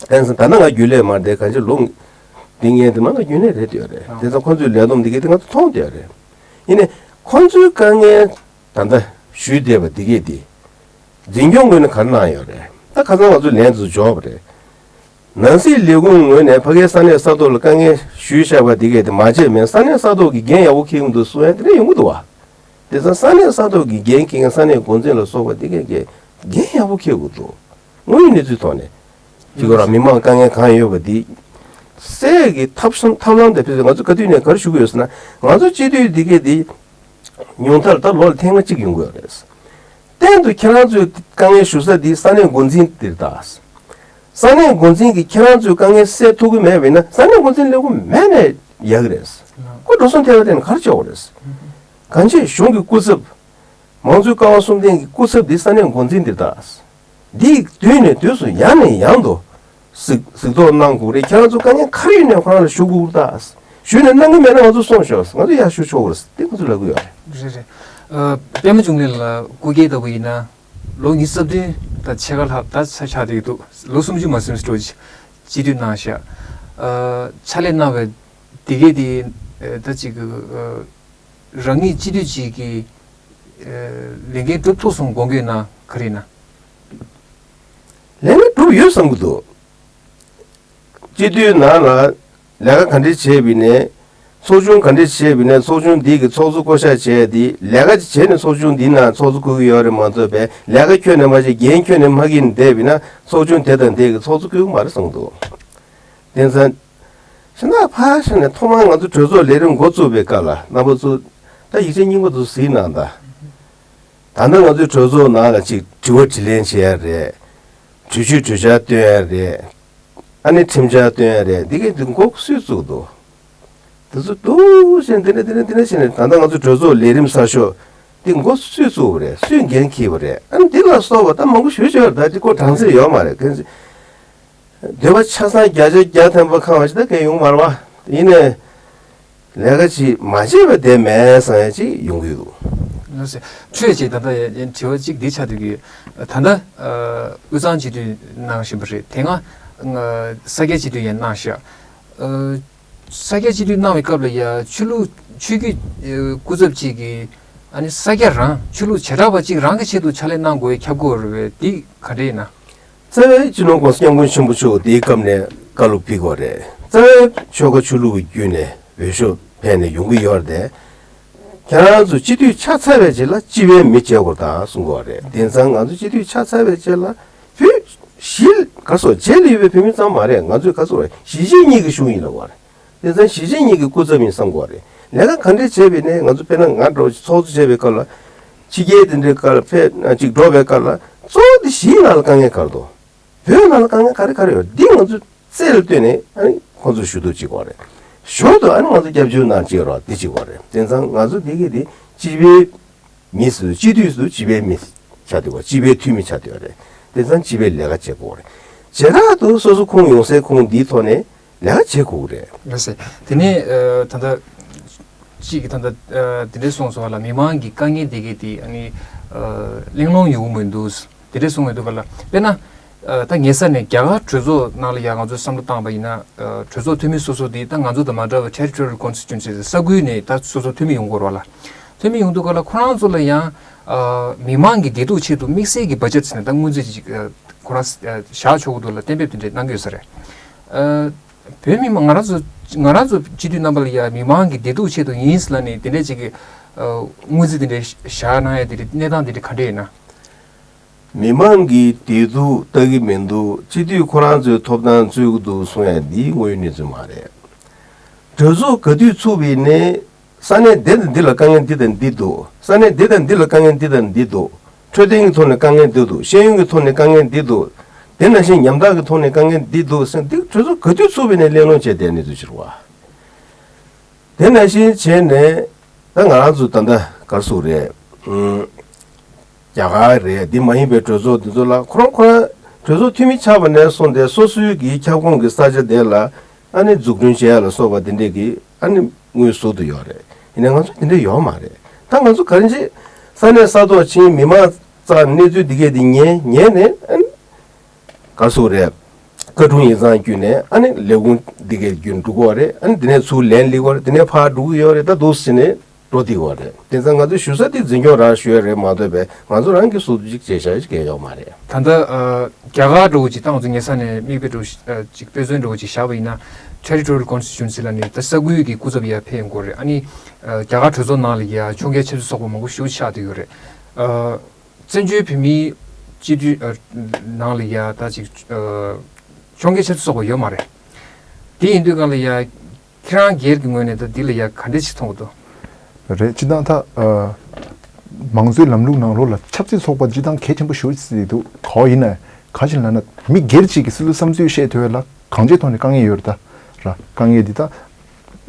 དེང་སང་ད་ལྟ་ང་རྒྱུན་ལས་མ་རེད། གང་ཅི་ལོ་འདི་ངས་དེ་མ་ང་རྒྱུན་ལས་རེད་བསྡད་ཡོད་རེད། དེང་སང་ཁོང་ཚོའི་ལས་བསྡོམས་འདི་གས་དེ་ང་ཚོ་མཐོང་བསྡད་ཡོད་རེད། ཡིན་ནའི་ཁོང་ཚོའི་དཀའ་ངལ་ད་ལྟ་ཞུས་བསྡད་པ་འདི་གས་དེ། འཛིན་སྐྱོང་ངོས་ནས་ག་རེ་གནང་ཡོད་རེད། ད་ཁ་སང་ང་ཚོ་ལན་དུ་འབྱོར་བ་རེད། ནང་སྲིད་ལས་ཁུངས་ངོས་ནས་ཕ་གིའི་ས་གནས་ས་ཐོག་ལ་དཀའ་ངལ་ཞུས་བཞག་པ་འདི་གས་དེ་མ་བརྗེད་མེད། ས་གནས་ས་ཐོག་གི་འགན་ཡག་པོ་འཁྱེར་གྱི་འདུག་གསུང་ཡ་དེ་འདྲ་ཡོང་གི་འདུག་བ། དེ་ཙང་ས་གནས་ས་ཐོག་གི་འགན་འཁྱེར་མཁན་ས་གནས་འགོ་འཛིན་ལ་སོགས་པ་འདི་གས་ཀྱིས་འགན་ཡག་པོ་འཁྱེར་དགོས་འདུག་དངོས་ཡོད་གནས་ཚུལ་ཐོག་ནས་ཅིག་གོ་ར་མི་མང་དཀའ་ངལ་གང་ཡོད་པ་འདི་སེལ་གྱི་ཐབས་ཤེས་ཐབས་ལམ་དེ་ཕེབས་ང་ཚོ་ག་དུས་ནས་ག་རེ་ཞུ་གི་ཡོད་ཟེར་ན། ང་ཚོ་སྤྱི་འཐུས་འདི་གས་འདི་ཉུང་མཐར་ད་ལོ་ལ་ཐེངས་མ་གཅིག་ཡོང་གི་ཡོད་རེད། གཏན་དུ་ཁྱེད་རང་ཚོས་དཀའ་ངལ་ཞུ་ས་འདི་ས་གནས་འགོ་འཛིན་འདིར་གདའ། ས་གནས་འགོ་འཛིན་གྱིས་ཁྱེད་རང་ཚོའི་དཀའ་ངལ་སེལ་ཐུབ་ཀྱི་མེད་པ་ཡིན་ན་ས་གནས་འགོ་འཛིན་ལས་ཁུངས་མེད་ནས་ཡག་གི་རེད། ཁོ་འགྲོ་སོང་ཐེབས་པ་དེ་ནི་ག་རེ་བྱེད་དགོས་རེད། གང་ཅི་གཞུང་གི་སྐུ་ཚབ། མང་གཙོའི་ཀ་བ་གསུམ་ལྡན་གྱི་སྐུ་ཚབ་འདི་ས་གནས་འགོ་འཛིན་འདིར་གདའ། འདིས་དུས་ནས་དུས་སུ་ཡང་ནས་ཡང་དུ་གཟིགས་གཟིགས་རྟོག་གནང་དགོས་རེད། ཁྱེད་རང་ཚོ་དཀའ་ངལ་ག་རེ་ཡོད་ནའི་ཁོ་རང་ལ་ཞུ་དགོས་རེད་ད། ཞུས་ནས་གནང་གི་མེད་ན་ང་ཚོ་སོང་ཤོག་ང་ཚོ་ཡར་ཞུ་ཆོག་གི་རེད། དེ་ང་ཚོ་ལབ་གི་ཡོད་རེད། རེད་རེད། ཨ། པདྨ་འབྱུང་གནས་ལགས་སྐུ་སྒེར་ལྟ་བུ་ཡིན་ན་ལོ་ཉི་ཤུ་རྩ་བདུན་ད་ཕྱེད་ཀ་ལྷག་ད་ཆ་ཆགས་བསྡད་ཀྱི་འདུག་ལོ་སུམ་ཅུ་མ་ཟིན་སྤྲོ་སྤྱི་འཐུས་གནང་ཤག་ཨ། ཕྱག་ལས་གནང་བའི་དེ་གས་དེ་ད་ཅིག་ཨ། རང་ཉིད་སྤྱི་འཐུས་ཅིག་གི་ཨ། ལས་འགན་སྒྲུབ་ཐུབ་སོང་དགོངས་འགལ་གནང་ག་རེ་ཡིན་ན། ལས་འགན་སྒྲུབ་ཡོད་བསམ་གྱི་འདུག་སྤྱི་འཐུས་ནང་ལ་ལས་ཀ་ག་འདྲས་བྱས་པ་ཡིན་ནའི། ཚོགས་ཆུང་ག་འདྲས་བྱས་པ་ཡིན་ནའི་ཚོགས་ཆུང་འདི་གི་ཚོགས་གཙོ་བསྐོ་བཞག་བྱས་ཏེ་ལས་ཀ་ཅིག་བྱས་ནས་ཚོགས་ཆུང་འདི་ནང་ཚོགས་གཙོ་བསྐོ་གི་ཡོད་རེད་མ་གཏོགས་པའི་ལས་ཀ་ཁྱོན་ནས་མ་བྱས་འགན་ཁྱོན་ནས་མ་འཁྱེར་ནས་བསྡད་པ་ཡིན་ན་ཚོགས་ཆུང་དེ་དང་དེ་གི་ཚོགས་གཙོ་བསྐོ་གི་མ་རེད་བསམ་གྱི་འདུག་དེང་སང་། ཕྱི་ནང་ཕར་ཕྱིན་ནས་ཐོག་མར་ང་ཚོ་གྲོས་ཚོགས་ལས་རིམ་འགོ་བཙུགས་པའི་སྐབས་ལ་རྣམ་པ་ཚོ་ད་ཡིག་ཆ་རྙིང་པ་ཚོ་གཟིགས་གནང་དང་། ད་ལྟ་ང་ཚོའི་གྲོས་ཚོགས་ནང་ལ་ཅིག་དྲི་བ་དྲིས་ལན་བྱེད་ཡ་རེད། གྲོས་ཆོད་གྲོས་འཆར་བཏོན་ཡ་རེད། ཨ་ནི་ཁྲིམས་འཆར་བཏོན་ཡ་རེད། འདི་གའི་འདི་འགོ་སུས་བཙུགས་འདུག་དེ་ཚོ་འདུག་བྱས་འདི་འདྲ་འདི་འདྲ་འདི་འདྲ་བྱས་ནས་ད་ལྟ་ང་ཚོའི་གྲོས་ཚོགས་ལས་རིམ་གསར་ཤོག་འདི་འགོ་སུས་བཙུགས་པ་རེད། སུས་འགན་འཁྱེར་བ་རེད། ཨ་ནི་འདི་ལ་སོགས་པ་ད་མང་པོ་ཞུ་ཆོག་ད་འདི་ཀོ་གྲངས་ཚད་ཡོད་མ་རེད། གལ་སྲིད། འདོད་པ་ཆ་ཚང་བརྒྱ་ཆ་བརྒྱ་ཐམ་པ་ཁེངས་པ་ཞིག་ད་གང་ཡོང་མ་རེད་བ། ཡིན་ནའི། ལས་ཀ་ཅིག་མ་བྱས་པ་བསྡད་མེད་བསམ་ཡ་ཅིག་ཡོང་གི་འདུག་ལགས་སོ། ཁྱོད་ཀྱིས་ད་ལྟ་ཡ་དྲི་བ་གཅིག་འདི་ཆགས་འདུག་གི། ད་ལྟ་ཨ། དབུས་གཙང་སྤྱི་འཐུས་གནང་བཞིན་པ་རེད། དེ་སྔ་ཨ། ས་སྐྱ་སྤྱི་འཐུས་ཡང་གནང་ཤག་ཨ། ས་སྐྱ་སྤྱི་འཐུས་གནང་བའི་སྐབས་ལ་ཡ་ཆོས་ལུགས་ཆོས་བརྒྱུད་ཨ། སྐུ་ཚབ་ཅིག་གིས་ཨ་ནི་ས་སྐྱ་རང་ཆོས་ལུགས་བྱེ་བྲག་པ་ཅིག་རང་གི་ཆེད་དུ་ཕྱག་ལས་གནང་དགོས་ཡ་ཁྱབ་དགོས་རེད་པས། འདི་ག་འདྲ་ཡིན་ན། རྩ་བའི་སྤྱི་ནོར་༸གོང་ས་༸སྐྱབས་མགོན་ཆེན་པོ་མཆོག་དེའི་སྐབས་ནས་བཀའ་སློབ་ཕུལ་གྱི་ཡོད་རེད། རྩ་བའི་ཆོལ་ཁ་ཆོས་ལུགས་ཀྱི་བརྒྱུད་ནས་འོས་ཤོག་འཕེན་ནས་ཡོང་གི་ཡོད་རེད་དེ། ཁྱེད་རང་ཚོ་སྤྱི་འཐུས་ཆགས་ཚར་བའི་རྗེས་ལ་སྤྱི་པའི་མི་བྱེད་དགོས་དང་གསུང་གི་ཡོད་རེད། དེང་སང་ང་ཚོ་སྤྱི་འཐུས་ཆགས་ཚར་བའི་རྗེས་ལ་བོད་ གཞིས་ག་སོ་རྗེས་ལ་ཡོད་པའི་བོད་མི་ཙམ་མ་རེད། ང་ཚོས་ག་སོ་རེད། གཞིས་བྱེས་གཉིས་ཀྱི་གཞུང་ཡིན་ལབ་པ་རེད། དེ་ཙང་གཞིས་བྱེས་གཉིས་ཀྱི་སྐུ་ཚབ་ཡིན་བསམ་དགོས་པ་རེད། ལས་ཀ་ག་འདྲས་བྱས་པ་ཡིན་ནའི་ང་ཚོ་དཔེར་ན་ང་འདྲ་བོ་ཚོགས་གཙོ་བྱས་པའི་སྐབས་ལ། ཕྱི་རྒྱལ་དེ་འདྲའི་སྐབས་ལ་ཕེབས་ཅིག་འགྲོ་བའི་སྐབས་ལ་གཙོ་བོ་དེ་གཞིས་ནང་ལ་དཀའ་ངལ་ག་རེ་འདུག་བོད་ནང་ལ་དཀའ་ངལ་ག་རེ་ག་རེ་ཡོད། འདི་ང་ཚོས་རྩལ་བཏོན་ནས་ཨ་ནི་ཁོང་ཚོར་ཞུ་གཏུག་བྱེད་དགོས་རེད། ཞོར་དུ་ཨ་ནི་ང་ཚོ་སྐྱབས་བཅོལ་ནང་བྱེད་རོགས་འདི་བྱེད་དགོས་རེད། དེ་ཙང་ང་ཚོ་འདི་གི་འདི་སྤྱི་པའི་མི་སུ་སྤྱི་འཐུས་སུ་སྤྱི་པའི་མི་ཆགས་བསྡད་པ། སྤྱི་པའི་འཐུས་མི་ཆགས་བསྡད་པ་རེད། དེ་ཙང་སྤྱི་པའི་ལས་ཀ་བྱེད་དགོས་རེད། བྱེ་བྲག་ཏུ་སོ་སོ་ཁོངས་ཡོང་སའི་ཁོངས་འདིའི་ཐོག་ནས་ལས་ཀ་བྱེད་དགོས་རེད། ལགས་སེ། དེ་ནས་ཨ་ད་ལྟ་གཅིག་གིས་ད་ལྟ་ཨ་དེ་འདྲས་གསུངས་སོང་བ་ལ། མི་མང་གི་དཀའ་ངལ་དེ་གས་དེ་ཨ་ནི་ཨ་གླེང་སློང་ཡོང་གི་མི་འདུག་དེ་འདྲས་གསུངས་ཡོང་དུས་ག་ལ། དཔེར་ན་ཨ་ད་ངེད་ས་ནས་རྒྱ་གར་གྲོས་ཚོགས་ནང་ལ་ཡ་ང་ཚོས་བསམ་བློ་བཏང་པ་ཡིན་ན། ཨ་གྲོས་ཚོགས་འཐུས་མི་སོ་སོ་དེ་ད་ང་ཚོ་དང་མ་འདྲ་བའི་territorial constituency ས་ཁུལ་ནས་ད་སོ་སོ་འཐུས་མི་ཡོང་དགོས་རེད་བ་ལ། འཐུས་མི་ཡོང་དུས་ག་ལ་ཁོ་རང་ཚོ་ལ་ཡང་ཨ་མི་མང་གི་བདེ་སྡུག་ཆེད་དུ་དམིགས་བསལ་གྱི་budget ཟེར་ནས་ད་སྔོན་རྩིས་ཅིག་ཨ་ཁོ་རང་ཨ་བཞག་ཆོག་གི་འདུག་ལ་གཏན་འབེབས་དེ་འདྲས་གནང་གི་ཡོད་ས་རེད། ཨ་བོད་མི་མང་ང་རང་ཚོ་ང་རང་ཚོ་སྤྱི་འཐུས་རྣམ་པ་ལ་ཡ་མི་མང་གི་བདེ་སྡུག་ཆེད་དུ་ཡིན་ཟེར་ལབ་ནས་དེ་འདྲས་ཅིག་གི་ཨ་སྔོན་རྩིས་དེ་འདྲས་བཞག་གནང་ཡ་དེ་འདྲས་གནས་སྟངས་དེ་འདྲས་ག་འདྲས་ཡིན་ན། མི་མང་གི་བདེ་སྡུག་ལྟ་གི་མི་འདུག་སྤྱི་འཐུས་ཁོ་རང་ཚོའི་ཐོབ་ཐང་རྩོད་ཀྱི་འདུག་གསུང་ཡ་འདི་དངོས་ཡོད་གནས་ཚུལ་མ་རེད། གྲོས་ཚོགས་ག་དུས་ཚུགས་པ་ཡིན་ནའི་ས་གནས་འདི་དང་འདི་ལ་དཀའ་ངལ་འདི་དང་འདི་འདུག་ས་གནས་འདི་དང་འདི་ལ་དཀའ་ངལ་འདི་དང་འདི་འདུག་འཕྲོད་བསྟེན་གྱི་ཐོག་ནས་དཀའ་ངལ་འདི་འདུག་ཤེས་ཡོན་གྱི་ཐོག་ནས་དཀའ་ངལ་འདི་འདུག་དེ་ནང་བཞིན་ཉམ་ཐག་གི་ཐོག་ནས་དཀའ་ངལ་འདི་འདུག་ཟེར། འདི་གྲོས་ཚོགས་ག་དུས་ཚུགས་པ་ཡིན་ནའི་གླེང་སློང་བྱས་བསྡད་གནས་ཚུལ་ཕྱིར་བ། དེ་ནང་བཞིན་བྱས་ནས་ད་ང་རང་ཚོ་ད་ལྟ་ག་རེ་ཟེར་དགོས་རེད། ཨུམ། རྒྱ་གར་རེད། འདི་མ་ཡིན་པའི་གྲོས་ཚོགས་འདི་ཚོ་ལ་ཁོ་རང་ཁོ་རང་གྲོས་ཚོགས་འཐུས་མི་ཆགས་པ་ནས་བཟུང་སྟེ་སོ་སོའི་གི་ཁྱབ་ཁོངས་ཀྱི་ས་ཆ་དེ་ལ་ཨ་ནི་འཛུགས་སྐྲུན་བྱེད་ཡ་ལ་སོགས་པ་འདི་འདྲས་ཀྱི་ཨ་ནི་དངུལ་ཟུར་དུ་ཡོད་རེད། ཡིན་ནའི་ང་ཚོ་འདི་འདྲས་ཡོད་མ་རེད། ད་ང་ཚོ་ག་རེ་བྱེད། ས་གནས་ས་ཐོག་ཕྱིན། མི་མང་རྩར་གནས་ཚུལ་འདི་གས་འདི་ཉན་ཉན་ནས་ཨ་ནི། ག་རེ་ཟེར་དགོས་རེད། བཀའ་དྲུང་ཡིག་ཚང་བརྒྱུད་ནས་ཨ་ནི་ལས་ཁུངས་འདི་གའི་བརྒྱུད་འགྲོ་གི་ཡོད་རེད། ཨ་ནི་འདི་ནས་ཚུར་ལན་སླེབས་ཀྱི་ཡོད་རེད། འདི་ནས་ཕར་འགྲོ་གི་ཡོད་རེད། ད་འདུག་ཟེར་ནས་འགྲོ་བསྡད་ཀྱི་ཡོད་རེད། དེ་ཙང་ང་ཚོས་ཞུ་ས་དེ་འཛིན་སྐྱོང་རང་ཞུ་ཡ་རེད་མ་གཏོགས་པའི་ང་ཚོ་རང་གི་སོ་སོ་ཅིག་བྱས་བཞག་ཅིག་གང་ཡང་ཡོད་མ་རེད། ད་ལྟ་ཨ་རྒྱ་གར་འདྲ་བོ་ཅིག་ད་ང་ཚོ་ངེད་ས་ནས་མིག་དཔེ་འདྲ་བོ་ཞིག་ཨ་ཅིག་དཔེ་མཚོན་འདྲ་བོ་ཅིག་བཞག་པ་ཡིན་ན། Territorial Constituency ལབ་ནས་ད་ས་ཁུལ་གྱི་སྐུ་ཚབ་ཡར་ཕེབས་ཡོང་གི་ཡོད་རེད། ཨ་ནི་ཨ་རྒྱ་གར་གྲོས་ཚོགས་ནང་ལ་ཡ་ཕྱོགས་འགལ་ཆབ་སྲིད་ཚོགས་པ་མང་པོ་ཞེ་པོ་ཆགས་བསྡད་ཡོད་རེད། ཨ། བཙན་བྱོལ་བོད་མིའི་སྤྱི་འཐུས་ཨ་ནང་ལ་ཡ་ད་ཅིག་ཨ་ཕྱོགས་འགལ་ཆབ་སྲིད་ཚོགས་པ་ཡོད་མ་རེད། དེ་ཡིན་དུས་གང་ལ་ཡ་ཁྱེད་རང་སྒེར་གྱི་ངོས་ནས་ད་འདི་ལ་ཡ་ག་འདྲས་ཞིག་མཐོང་གི་འདུག་རེད། སྤྱིར་བཏང་ད་ཨ་མང་གཙོའི་ལམ་ལུགས་ནང་ལོགས་ལ་ཆབ་སྲིད་ཚོགས་པ་སྤྱིར་བཏང་གལ་ཆེན་པོ་ཞེ་པོ་ཅིག་འདུག་གང་ཡིན་ན་གང་ཞིག་ལབ་ན་མི་སྒེར་གཅིག་གིས་སོ་སོའི་བསམ་ཚུལ་བཤད་ཐུབ་ཡ་ལ་གང་ཅིའི་ཐོག་ནས་དཀའ་ངལ་ཡོད་རེད་ད། ར་དཀའ་ངལ་འདི་ད།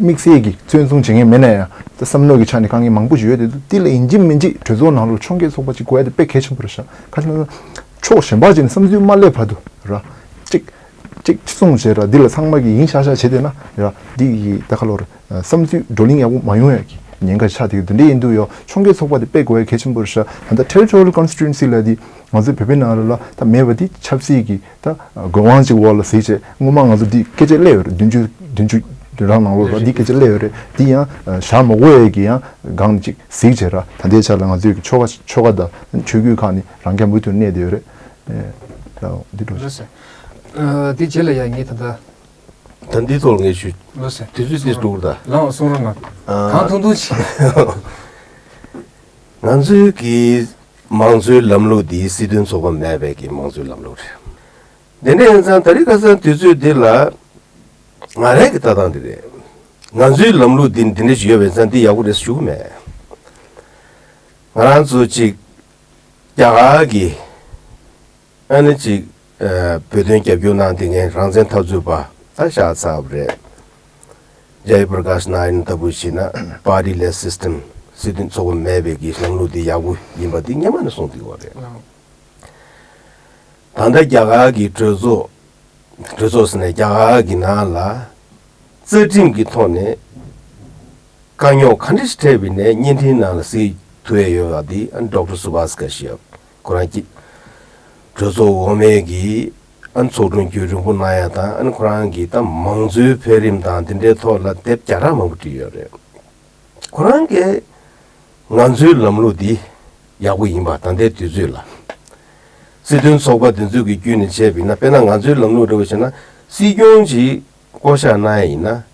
དམིགས་བསལ་གྱི་བཙན་བཟུང་བྱེད་མཁན་མེད་ན་ཡང་ད་བསམ་བློ་གི་ཆ་ནས་དཀའ་ངལ་མང་པོ་ཞིག་ཡོད་དེ་འདུག་དེ་ལ་ཡིན་གཅིག་མིན་གཅིག་གྲོས་ཚོགས་ནང་ལོགས་ཕྱོགས་འགལ་ཚོགས་པ་གཅིག་དགོས་ཡ་དེ་དཔེ་གལ་ཆེན་པོ་རེད་ཤག་ག་ཅི་ན་ཕྱོགས་གཞན་པ་གཅིག་ནས་བསམ་ཚུལ་མ་སླེབས་བར་དུ་ར་གཅིག་གཅིག་གཅིག་གསུངས་བྱས་ར་འདི་ལ་ཚང་མ་གིས་ཡིན་ཤག་ཤག་བྱས་བསྡད་ན་ར་འདི་ཡི་ད་ག་ལོར་བསམ་ཚུལ་བགྲོ་གླེང་ཡག་པོ་མ་ཡོང་ཡ་གི་ཉེན་ཁ་ཆགས་བསྡད་ཀྱི་འདུག་འདི་འདྲ་ཡིན་དུས་ཡོ་ཕྱོགས་འགལ་ཚོགས་པ་དེ་དཔེ་དགོས་ཡ་གལ་ཆེན་པོ་རེད་ཤག་ད་ལྟ་Territorial Constituency ལ་དེ་ང་ཚོའི་བོད་པའི་ནང་ལ་ད་མེད་པ་དེ་ཆབ་སྲིད་ཀྱི་ད་དགོས་དབང་ཅིག་འོག་ལ་གཟིགས་བྱས་སྔོན་མ་ང་ཚོ་འདི་སྐད་ཆ་སླེབས་ཡོད་རེད། བདུན་ཅུ་བདུན་ཅུ་རང་ནང་ལོགས་ལ་འདི་སྐད་ཆ་སླེབས་ཡོད་རེད། འདི་ཡང་བཞག་མ་དགོས་ཡས་ཀྱི་ཡང་སྒང་ཅིག་གཟིགས་བྱས་ར་ད་ལྟའི་ཆ་ལ་ང་ཚོའི་གི་ཆོལ་ཁ་ཆོལ་ཁ་དང་ཆོས་བརྒྱུད་ཁག་ནི་རང་རྐྱ་མུ་མཐུད་གནས་བསྡད་ཡོད་རེད། ཨེ་ད་འདི་འགྲོ། ལགས་སོ། ཨ་འདི་རྗེས་ལ་ཡང་ངས་ད་ལྟ། ད་འདི་ཐོག་ངས་ཞུ། ལགས་སོ། དུས་ཚོད་འདི་འགྲོ་གི་རེད་ད། ལགས་སོ་རང་ང་། ཨ་གང་ཐུང་ཐུང་ཞིག་ང་ཚོའི་གི་མང་གཙོའི་ལམ་ལུགས་འདི་སྲིད་དོན་ཚོགས་པ་མེད་པའི་གི་མང་གཙོའི་ལམ་ལུགས་རེད། དེ་འདྲ་ཡིན་ཙང་ད་རེས་ཁ་སང་དུས་ཚོད་འདི་ལ་ང་རང་གི་ལྟ་སྟངས་འདི་རེད། ང་ཚོའི་ལམ་ལུགས་འདི་འདི་འདྲ་ཞིག་ཡོད་པ་ཡིན་ཙང་འདི་ཡག་པོ་རེད་ཞུ་གི་མེད། ང་རང་ཚོ་གཅིག་རྒྱ་གར་གི་ཨ་ནི་གཅིག་ཨ་བོད་དོན་རྒྱབ་སྐྱོར་གནང་བསྡད་མཁན་རང་བཙན་འཐབ་རྩོད་པ་ད་ཤ་ཚ་བ་རེད། Jay Prakash Narayan ལྟ་བུ་བྱས་ན་party less system སྲིད་དོན་ཚོགས་པ་མེད་པའི་གི་ལམ་ལུགས་འདི་ཡག་པོ་ཡིན་པ་འདི་སྔོན་མ་ནས་གསུངས་བསྡད་ཡོད་རེད། ད་ལྟ་རྒྱ་གར་གྱི་གྲོས་ཚོགས་གྲོས་ཚོགས་ཟེར་ནས་རྒྱ་གར་གྱི་ནང་ལ་རྩ་ཁྲིམས་ཀྱི་ཐོག་ནས་དཀའ་རྙོག་ག་འདྲ་ཞིག་འཕྲད་པ་ཡིན་ནའི་བརྙན་འཕྲིན་ནང་ལ་གཟིགས་ཐུབ་ཡས་ཡོད་པ་འདི་Doctor Subhas Kashyap ཁོ་རང་གི་གྲོས་ཚོགས་འོག་མའི་གི་ཨ་ཚོགས་དྲུང་བརྒྱུད་རིང་པོ་གནང་ཡ་དང་ཨ་ཁོ་རང་གི་ད་མང་གཙོའི་འཕེལ་རིམ་དང་དེ་འདྲའི་ཐོག་ལ་དེབ་བརྒྱ་ཕྲག་མང་པོ་བྲིས་ཡོད་རེད། ཁོ་རང་གིས་ང་ཚོའི་ལམ་ལུགས་འདི་ཡག་པོ་ཡིན་པ་ད་ལྟའི་དུས་ཚོད་ལ། སྲིད་དོན་ཚོགས་པ་དེ་ཚོ་གི་བརྒྱུད་ནས་བྱས་པ་ཡིན་ན་དཔེར་ན་ང་ཚོའི་ལམ་ལུགས་འདྲ་བོ་བྱས་ན་སྲིད་སྐྱོང་གིས་བསྐོ་བཞག་གནང་ཡ་ཡིན་ན།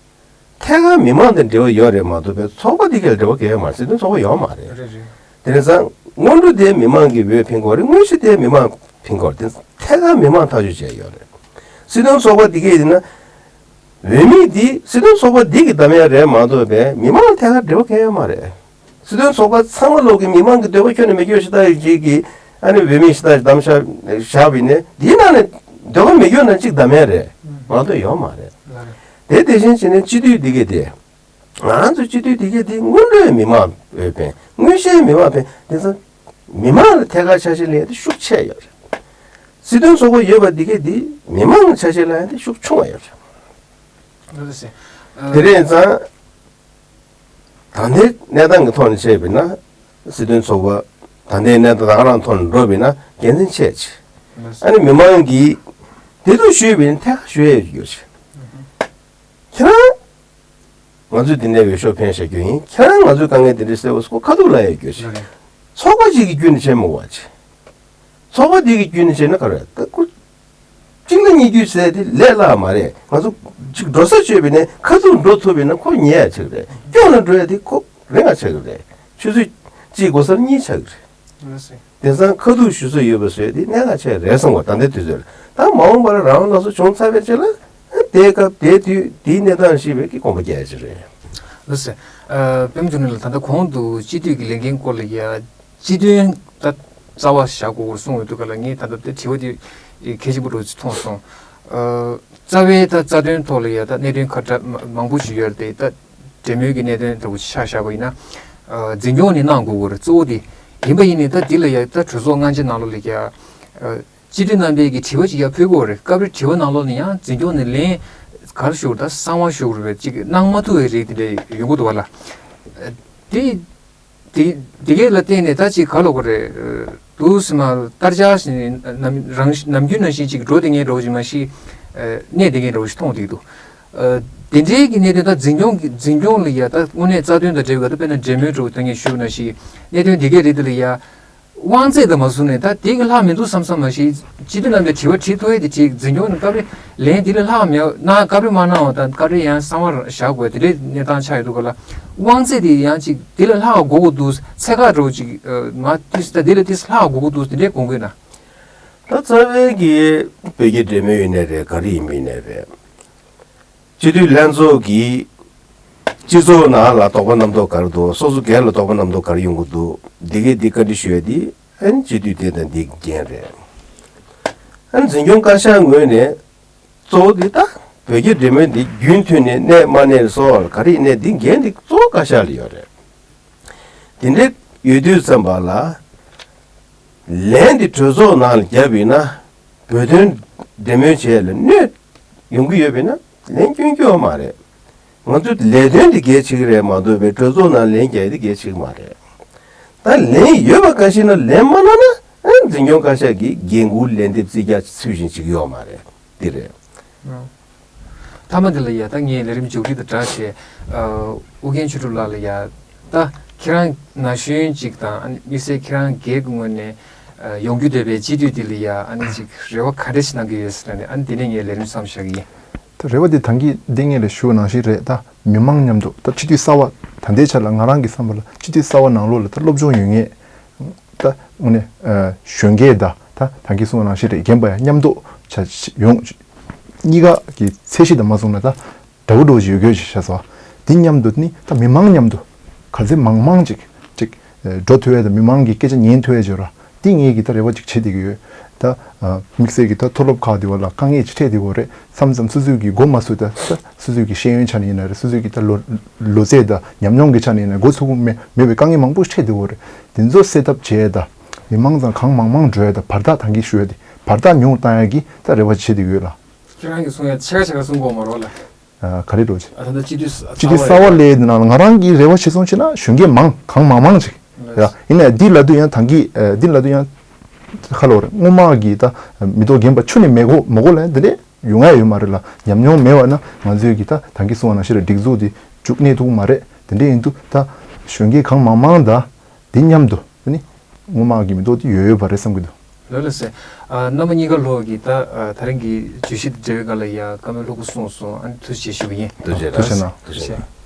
ཐད་ཀར་མི་མང་དང་འབྲེལ་བ་ཡོད་རེད་མ་གཏོགས་པའི་ཚོགས་པ་དེ་གའི་འབྲེལ་བ་གང་ཡང་མ་རེད། སྲིད་དོན་ཚོགས་པ་ཡོད་མ་རེད། རེད་རེད། དེ་ནས་ཙང་སྔོན་འགྲོ་དེ་མི་མང་གིས་འོས་འཕེན་དགོས་རེད། དངོས་གཞི་དེ་མི་མང་འཕེན་དགོས་རེད། དེ་ ཐད་ཀར་མི་མང་ཐག་གཅོད་བྱས་ཡོད་རེད། སྲིད་དོན་ཚོགས་པ་འདི་གས་ཡིན་ན། འོས་མི་འདི་སྲིད་དོན་ཚོགས་པ་འདི་གི་བདམས་ཡ་རེད་མ་གཏོགས་པའི་མི་མང་ལ་ཐད་ཀར་འབྲེལ་བ་གང་ཡང་མ་རེད། སྲིད་དོན་ཚོགས་པ་ཚང་མ་ལོག་གི་མི་མང་གི་འདོད་པ་ཁྱོན་ནས་མི་སྐྱོ་ཞིག་ལྟ་ཡོད་ཅིག་གི་ཨ་ནི་འོས་མི་ཞིག་ལྟ་བདམས་བཞག་བཞག་པ་ཡིན་ནའི་འདིའི་ནང་ནས་འདོད་པ་མི་སྐྱོ་ན་གཅིག་བདམས་ཡ་རེད་མ་གཏོགས་ཡོད་མ་རེད། དེ་དེ་བཞིན་བྱས་ནས་སྤྱི་འཐུས་འདི་གས་དེ། ང་རང་ཚོ་སྤྱི་འཐུས་འདི་གས་དེ་དངོས་འབྲེལ་མི་མང་འོས་འཕེན་དངོས་གཞིའི་མི་མང་འཕེན་དེ་ཚོ་མི་མང་ལ་ཐད་ཀར་ཆ་ཤས་ལེན་ཡ་དེ་ཤུགས་ཆེ་ཡོད་རེད། སྲིད་དོན་ཚོགས་པ་ཡོད་པ་འདི་གས་དེ་མི་མང་ལ་ཆ་ཤས་ལེན་ཡ་དེ་ཤུགས་ཆུང་བ་ཡོད་རེད། ལགས་སེ། ཨ། དེ་རེད་ཙང་། ད་ལྟའི་གནས་སྟངས་ཀྱི་ཐོག་ནས་བཤད་པ་ཡིན་ན། སྲིད་དོན་ཚོགས་པ་ད་ལྟའི་གནས་སྟངས་ད་ག་རང་ཐོག་ནས་འགྲོ་བ་ཡིན་ན་འགན་འཛིན་ཆེ་ཆེ། ལགས་སེ། ཨ་ནི་མི་མང་གིས་དེ་ཚོ་ཞུས་པ་ཡིན་ན་ཐད་ཀར་ཞུ་ཡས་ཡོད་ཆེ། ཁྱེད་རང་། ང་ཚོས་འདི་ནས་འོས་ཤོག་འཕེན་བཞག་རྒྱུ་ཡིན། ཁྱེད་རང་ང་ཚོས་དཀའ་ངལ་འདི་འདྲ་སེལ་བ་སོགས་ཁ་ཐུག་ལབ་ཡས་རྒྱུ་ཆེ། ལགས་རེད། ཚོགས་པ་གཅིག་གི་བརྒྱུད་ནས་བྱེད་མི་དགོས་པ་ཆེ། ཚོགས་པ་འདི་གི་བརྒྱུད་ནས་བྱས་ན་ག་རེ་ད་ཁོ། གཅིག་ལ་གཉིས་བརྒྱུད་ཟེར་དེ་ལས་སླ་མ་རེད། ང་ཚོ་གཅིག་འགྲོ་ས་བཅོས་པ་ཡིན་ན་ཁ་ཐུག་འགྲོ་ཐུབ་པ་ཡིན་ན་ཁོ་ཉེ་ཡ་ཆགས་རེད། སྐྱོ་ལ་འགྲོ་ཡ་དེ་ཁོ་རིང་ང་ཆགས་རེད། ཆུ་ཚོད་གཅིག་འགོར་སར་གཉིས་ཆགས་རེད། ལགས་སེ། དེང་སང་ཁ་ཐུག་ཞུ་ས་ཡོད་པ་བཟོས་དེ་གནད་འགག་ཆེ་རེད་བསམ་གོ་ད་ལྟའི་དུས་ཚོད་ལ། ད་མ་འོངས་པར་རང་དབང་སླར་གསོ་བྱུང་ཚར་བའི་རྗེས་ལ་དེའི་སྐབས་དེའི་དུས་དེའི་གནས་སྟངས་ཤེས་པའི་གི་དགོངས་པ་རྒྱག་ཡ་ཅིག་རེད། ལགས་སེ། ཨ། པད་མ་འབྱུང་གནས་ལགས། ད་ལྟ་གོང་དུ་སྤྱི་འཐུས་ཀྱི་ལས་འགན་སྐོར་ལ་ཡ། སྤྱི་དོན་ད་རྩ་བ་བཞག་དགོས་སྐོར་གསུངས་ཡོད་འདུག་ག་ལ། ངས་ད་ལྟ་དེ་དྲི་བ་དེ་གལ་ཆེན་པོ་འདྲ་ཅིག་མཐོང་སོང་། ཨ། རྩ་བའི་ད་རྩ་དོན་ཐོག་ལ་ཡ་ད་གནད་དོན་ཁ་གྲངས་མ་མང་པོ་ཞིག་ཡོད་རེད་དེ། ད་འབྲེལ་མོལ་གྱི་གནད་དོན་འདྲ་པོ་ཆ་བཞག་པ་ཡིན་ན། ཨ། འཛིན་སྐྱོང་ནི་གནང་དགོས་ཀྱི་རེད། གཙོ་བོ་དེ་ཡིན་པ་ཡིན་ནའི་ད་འདི་ལ་ཡ་ད་གྲོས་ཚོགས་སྔ་ཕྱི་ནང་ལོགས་ལ་ཡ། ཨ། སྤྱི་འཐུས་རྣམ་པས་ཀྱི་དྲི་བ་ཅིག་ཡར་ཕུལ་དགོས་རེད། སྐབས་རེ་དྲི་བ་ནང་ལོགས་ནས་ཡང་འཛིན་སྐྱོང་ནས་ལན་ག་རེ་ཞུ་དགོས་རེད། ད་གསང་བ་ཞུ་དགོས་རེད། ཅིག་གནང་མ་ཐུབ་པའི་རིགས་དེ་འདྲ་ཡོང་གི་འདུག་བ་ལ། དེ་དེ་དེ་གས་ལ་བརྟེན་ནས་ད་ཅིག་ག་ལབ་དགོས་རེད། འདུག་སེ་མར་བསྟར་འཆར་ཞིག་ནམ་རང་ནམ་རྒྱུན་ནང་བཞིན་ཅིག་འགྲོ་བསྡད་མཁན་འདྲ་པོ་ཞིག་མ་གཞི་གནས་བསྡད་མཁན་འདྲ་པོ་ཞིག་མཐོང་བསྡད་ཀྱི་འདུག། དེ་འདྲའི་གི་གནད་དོན་ད་འཛིན་སྐྱོང་གི་འཛིན་སྐྱོང་ལ་ཡ་ད་དངོས་གནས་རྩ་དོན་དང་འབྲེལ་བའི་ག་ད་དཔེར་ན་འབྲེལ་མོལ་འདྲ་པོ་ད་ངས་ཞུས་ན་ཞིག་གནད་དོན་དེ་གས་རིགས་དེ་ལ་ཡ། དབང་ཚད་དང་མ་བཟུང་ནས་ད་དེ་གི་ལྷག་མི་འདུག་བསམ་བསམ་མ་གཞི། སྤྱི་འཐུས་རྣམ་པས་དྲི་བ་དྲི་ཐུབ་ཡས་དེ་དྲི། འཛིན་སྐྱོང་ནས་སྐབས་རེ་ལན་དེ་ལས་ལྷག་མེད་ན་སྐབས་རེ་མ་གནང་བ་དང་། སྐབས་རེ་ཡང་གསང་བར་བཞག་དགོས་དེ་འདྲའི་གནས་སྟངས་ཆགས་ཡོད་འདུག་ག་ལ། དབང་ཚད་དེ་ཡང་ཅིག་དེ་ལས་ལྷག་དགོས་ཀྱི་འདུག། ཚད་བཀག་འདྲ་པོ་ཅིག་མ་ཏིས་ད་དེ་ལས་ཏིས་ལྷག་དགོས་ཀྱི་འདུག་དེ་འདྲའི་དགོངས་ཀྱི་ན། ད་རྩ་བའི་གི་བོད་ཀྱི་འབྲེལ་མོལ་ཡིན་ནའི་རེད། ག་རེ་ཡིན་པ་ཡིན་ནའི་རེད། སྤྱི་འཐུས་ལྷན་ཚོགས་ཀྱིས་སྤྱི་ཚོགས་ནང་ལ་དོགས་པ་རྣམ་རྟོག་ག་རེ་འདུག། སོ་སོ་སྒེར་ལ་དོགས་པ་རྣམ་རྟོག་ག་རེ་ཡོང་གི་འདུག། འདི་གས་འདི་བཀའ་འདྲི་ཞུ་ཡ་འདི་ཨན་སྤྱི་འཐུས་དེ་དང་འདི་འགན་རེད། ཨན་འཛིན་སྐྱོང་བཀའ་ཤག་ངོས་ནས་གཙོ་བོ་འདི་ད་བོད་རྒྱ་འབྲེལ་མོལ་འདི་རྒྱུན་མཐུད་ནས་གནས་མ་གནས་སོགས་ག་རེ་ཡིན་ནའི་འདི་འགན་འདི་གཙོ་བོ་བཀའ་ཤག་ལ་ཡོད་རེད། དེ་འདྲ་ཡོད་དུས་ཙམ་པ་ལ་ལན་འདི་གྲོས་ཚོགས་ནང་ལ་བརྒྱབ་ཡིན་ན་བོད་དོན་འབྲེལ་མོལ་བྱས་ལ་གནོད་ཡོང་གི་ཡོད་པ་ཡིན་ན་ལན་སྐྱོན་སྐྱོན་མ་རེད། ང་ཚོས་ལས་དོན་འདི་གལ་ཆེ་གི་རེད་མ་གཏོགས་པའི་གྲོས་ཚོགས་ནང་ལན་རྒྱག་ཡ་འདི་གལ་ཆེ་གི་མ་རེད། ད་ལན་ཡོད་པ་ག་ཤེད་ན་ལན་མ་གནང་ན་ཨ་འཛིན་སྐྱོང་བཀའ་ཤག་གིས་འགན་འཁུར་ལན་འདེབས་རྩིས་རྒྱག་ཚུལ་བཞིན་བྱེད་ཀྱི་ཡོད་མ་རེད། འདི་རེད། མཐའ་མ་འདི་ལ་ཡ་ད་ངས་ལས་རིམ་མཇུག་སྒྲིལ་དང་སྦྲགས་བྱས། ཨ། ཨུ་རྒྱན་ཆོས་གྲུབ་ལགས་ལ་ཡ། ད་ཁྱེད་རང་ན་གཞོན་ཅིག་དང་ཨ་ནི་དམིགས་བསལ་ཁྱེད་རང་སྒེར་གྱི་ངོས་ནས་ཨ་ཡོང་རྒྱུ་འདོད་པའི་སྤྱི་འཐུས་འདི་ལ་ཡ་ཨ་ནི་ཅིག་རེ་བ་ག་འདྲ་ཞིག་གནང་གི་ཡོད་ཟེར་ནས། ཨ་ནི་འདི་ནས་ངས་ལས་རིམ་མཚམས་བཞག་གི་ཡིན། ད་རེ་བ་འདི་ད་གིན་འདི་ངས་ལས་ཞུ་བ་ནང་བཞིན་རེད། ད་མི་མང་མཉམ་དུ་ད་སྤྱི་འཐུས་གསར་བ་ད་ལྟའི་ཆ་ལ་ང་རང་གི་བསམ་པ་ལ་སྤྱི་འཐུས་གསར་བ་ནང་ལོགས་ལ་ད་སློབ་སྦྱོང་ཡོད་མཁན། ད་དངོས་གནས་ཨ་གཞོན་སྐྱེས་དང་ད་ད་གིན་གསུངས་པ་ནང་བཞིན་རེད། རྒན་པ་ཡང་མཉམ་དུ་ཆ་ཡོང་། གཉིས་ཀ་གི་ཚད་གཞི་དང་མ་བཟུང་ན་ད་འདྲ་བོ་འདྲ་བོ་ཞིག་ཡོད་དགོས་ཞེས་བྱ་སོང་། འདི་མཉམ་དུ་ནི་ད་མི་མང་མཉམ་དུ་ག་ཚད་མང་མང་ཅིག་ཅིག་ཨ་འགྲོ་ཐུབ་ཡས་དང་མི་མང་གི་སྐད་ཆ་ཉན་ཐུབ་ཡས་བྱོས་ར། འདི་ངས་གི་ད་རེ་བ་ཅིག་བྱེད་བསྡད་ཀྱི་ཡོད། ད་ཨ་དམིགས་བསལ་གྱི་ད་མཐོ་སློབ་ཁག་འདི་བ་ལ་དཀའ་ངལ་ཅིག་འཕྲད་བསྡད་ཀྱི་ཡོད་རེད། མཚམས་མཚམས་སོ་སོས་ཀྱི་མགོ་མ་ཚོས། ད་ད་སོ་སོས་ཀྱི་ཤེས་ཡོན་ཆ་ནས་ཡིན་ན་རེད། སོ་སོས་ཀྱི་ད་ལོ་ལོ་ཚད་དང་ཉམས་མྱོང་གི་ཆ་ནས་ཡིན་ན་མགོ་ཚོས་ཀྱི་མེད་མེད་པའི་དཀའ་ངལ་མང་པོ་ཞིག་འཕྲད་བསྡད་ཀྱི་ཡོད་རེད། དེ་ཚོ་སེལ་ཐབས་བྱས། ད་མི་མང་ཚང་གང་མང་མང་འགྲོ་ཡ། ད་བར་ཐག་ད་གིན་ཞུ་ཡ་དེ་བར་ཐག་ཉུང་བཏང་ཡ་གི་ད་རེ་བ་བྱེད་བསྡད་ཀྱི་ཡོད་ལ། ཁྱེད་རང་གིས་གསུང་ཡ་ཕྱེད་ཀ་ཕྱེད་ཀ་གསུང་དགོས་མ་རེད་ལ། ཨ་ག་རེ་འགྲོ་ཅི། ཨ་ད་ལྟ་སྤྱི་འཐུས་ས་སྤྱི་འཐུས་གསར་བ་ལས་དེ་ནང་ལ་ང་རང་གིས་རེ་བ་བྱེད་སོང་བྱས་ན་གཞོན་སྐྱེས་མང་གང་མང་མང་ཅིག་ཡ། ཡིན་ནའི་འདི་ལབ་དུས་ཡང་ད་གིན་ཨ་འདི་ལབ་དུས་ཡང་ཁ་ལོ་རེད། སྔོན་མ་གི་ད་མི་ཐོག་རྒན་པ་ཆུ་ནས་མི་གོ་མི་གོ་ལ་འདི་འདྲས་ཡོང་ཡ་ཡོད་མ་རེད་ལ། ཉམས་མྱོང་མེད་པ་ན་ང་ཚོས་གི་ད་ད་གིན་གསུངས་པ་ནང་བཞིན་རེད། སྒྲིག་འཛུགས་འདི་མཇུག་གནས་ཐུབ་ཀྱི་མ་རེད། དེ་འདྲས་ཡིན་དུས་ད་གཞོན་སྐྱེས་གང་མང་མང་ད་འདི་མཉམ་དུ་ནི་སྔོན་མ་གི་མི་ཐོག་འདི་ཡོད་ཡོད་པ་རེད་བསམ་གི་འདུག། ལགས་ལགས་སེ། ཨ་རྣམ་པ་གཉིས་ཀ་ལོག་གི་ད་ཨ་ད་རིང་གི་བརྗོད་གཞི་དེ་འབྲེལ་བའི་སྒང་ལ་ཡ་བཀའ་མོལ་ལྷུག་པོ་གསུངས་སོང་། ཨ་ནི་ཐུགས་རྗེ་ཆེ་ཞུ་གི་ཡིན། ཐུགས་རྗེ་གནང་། ཐུགས་རྗེ་ཆེ།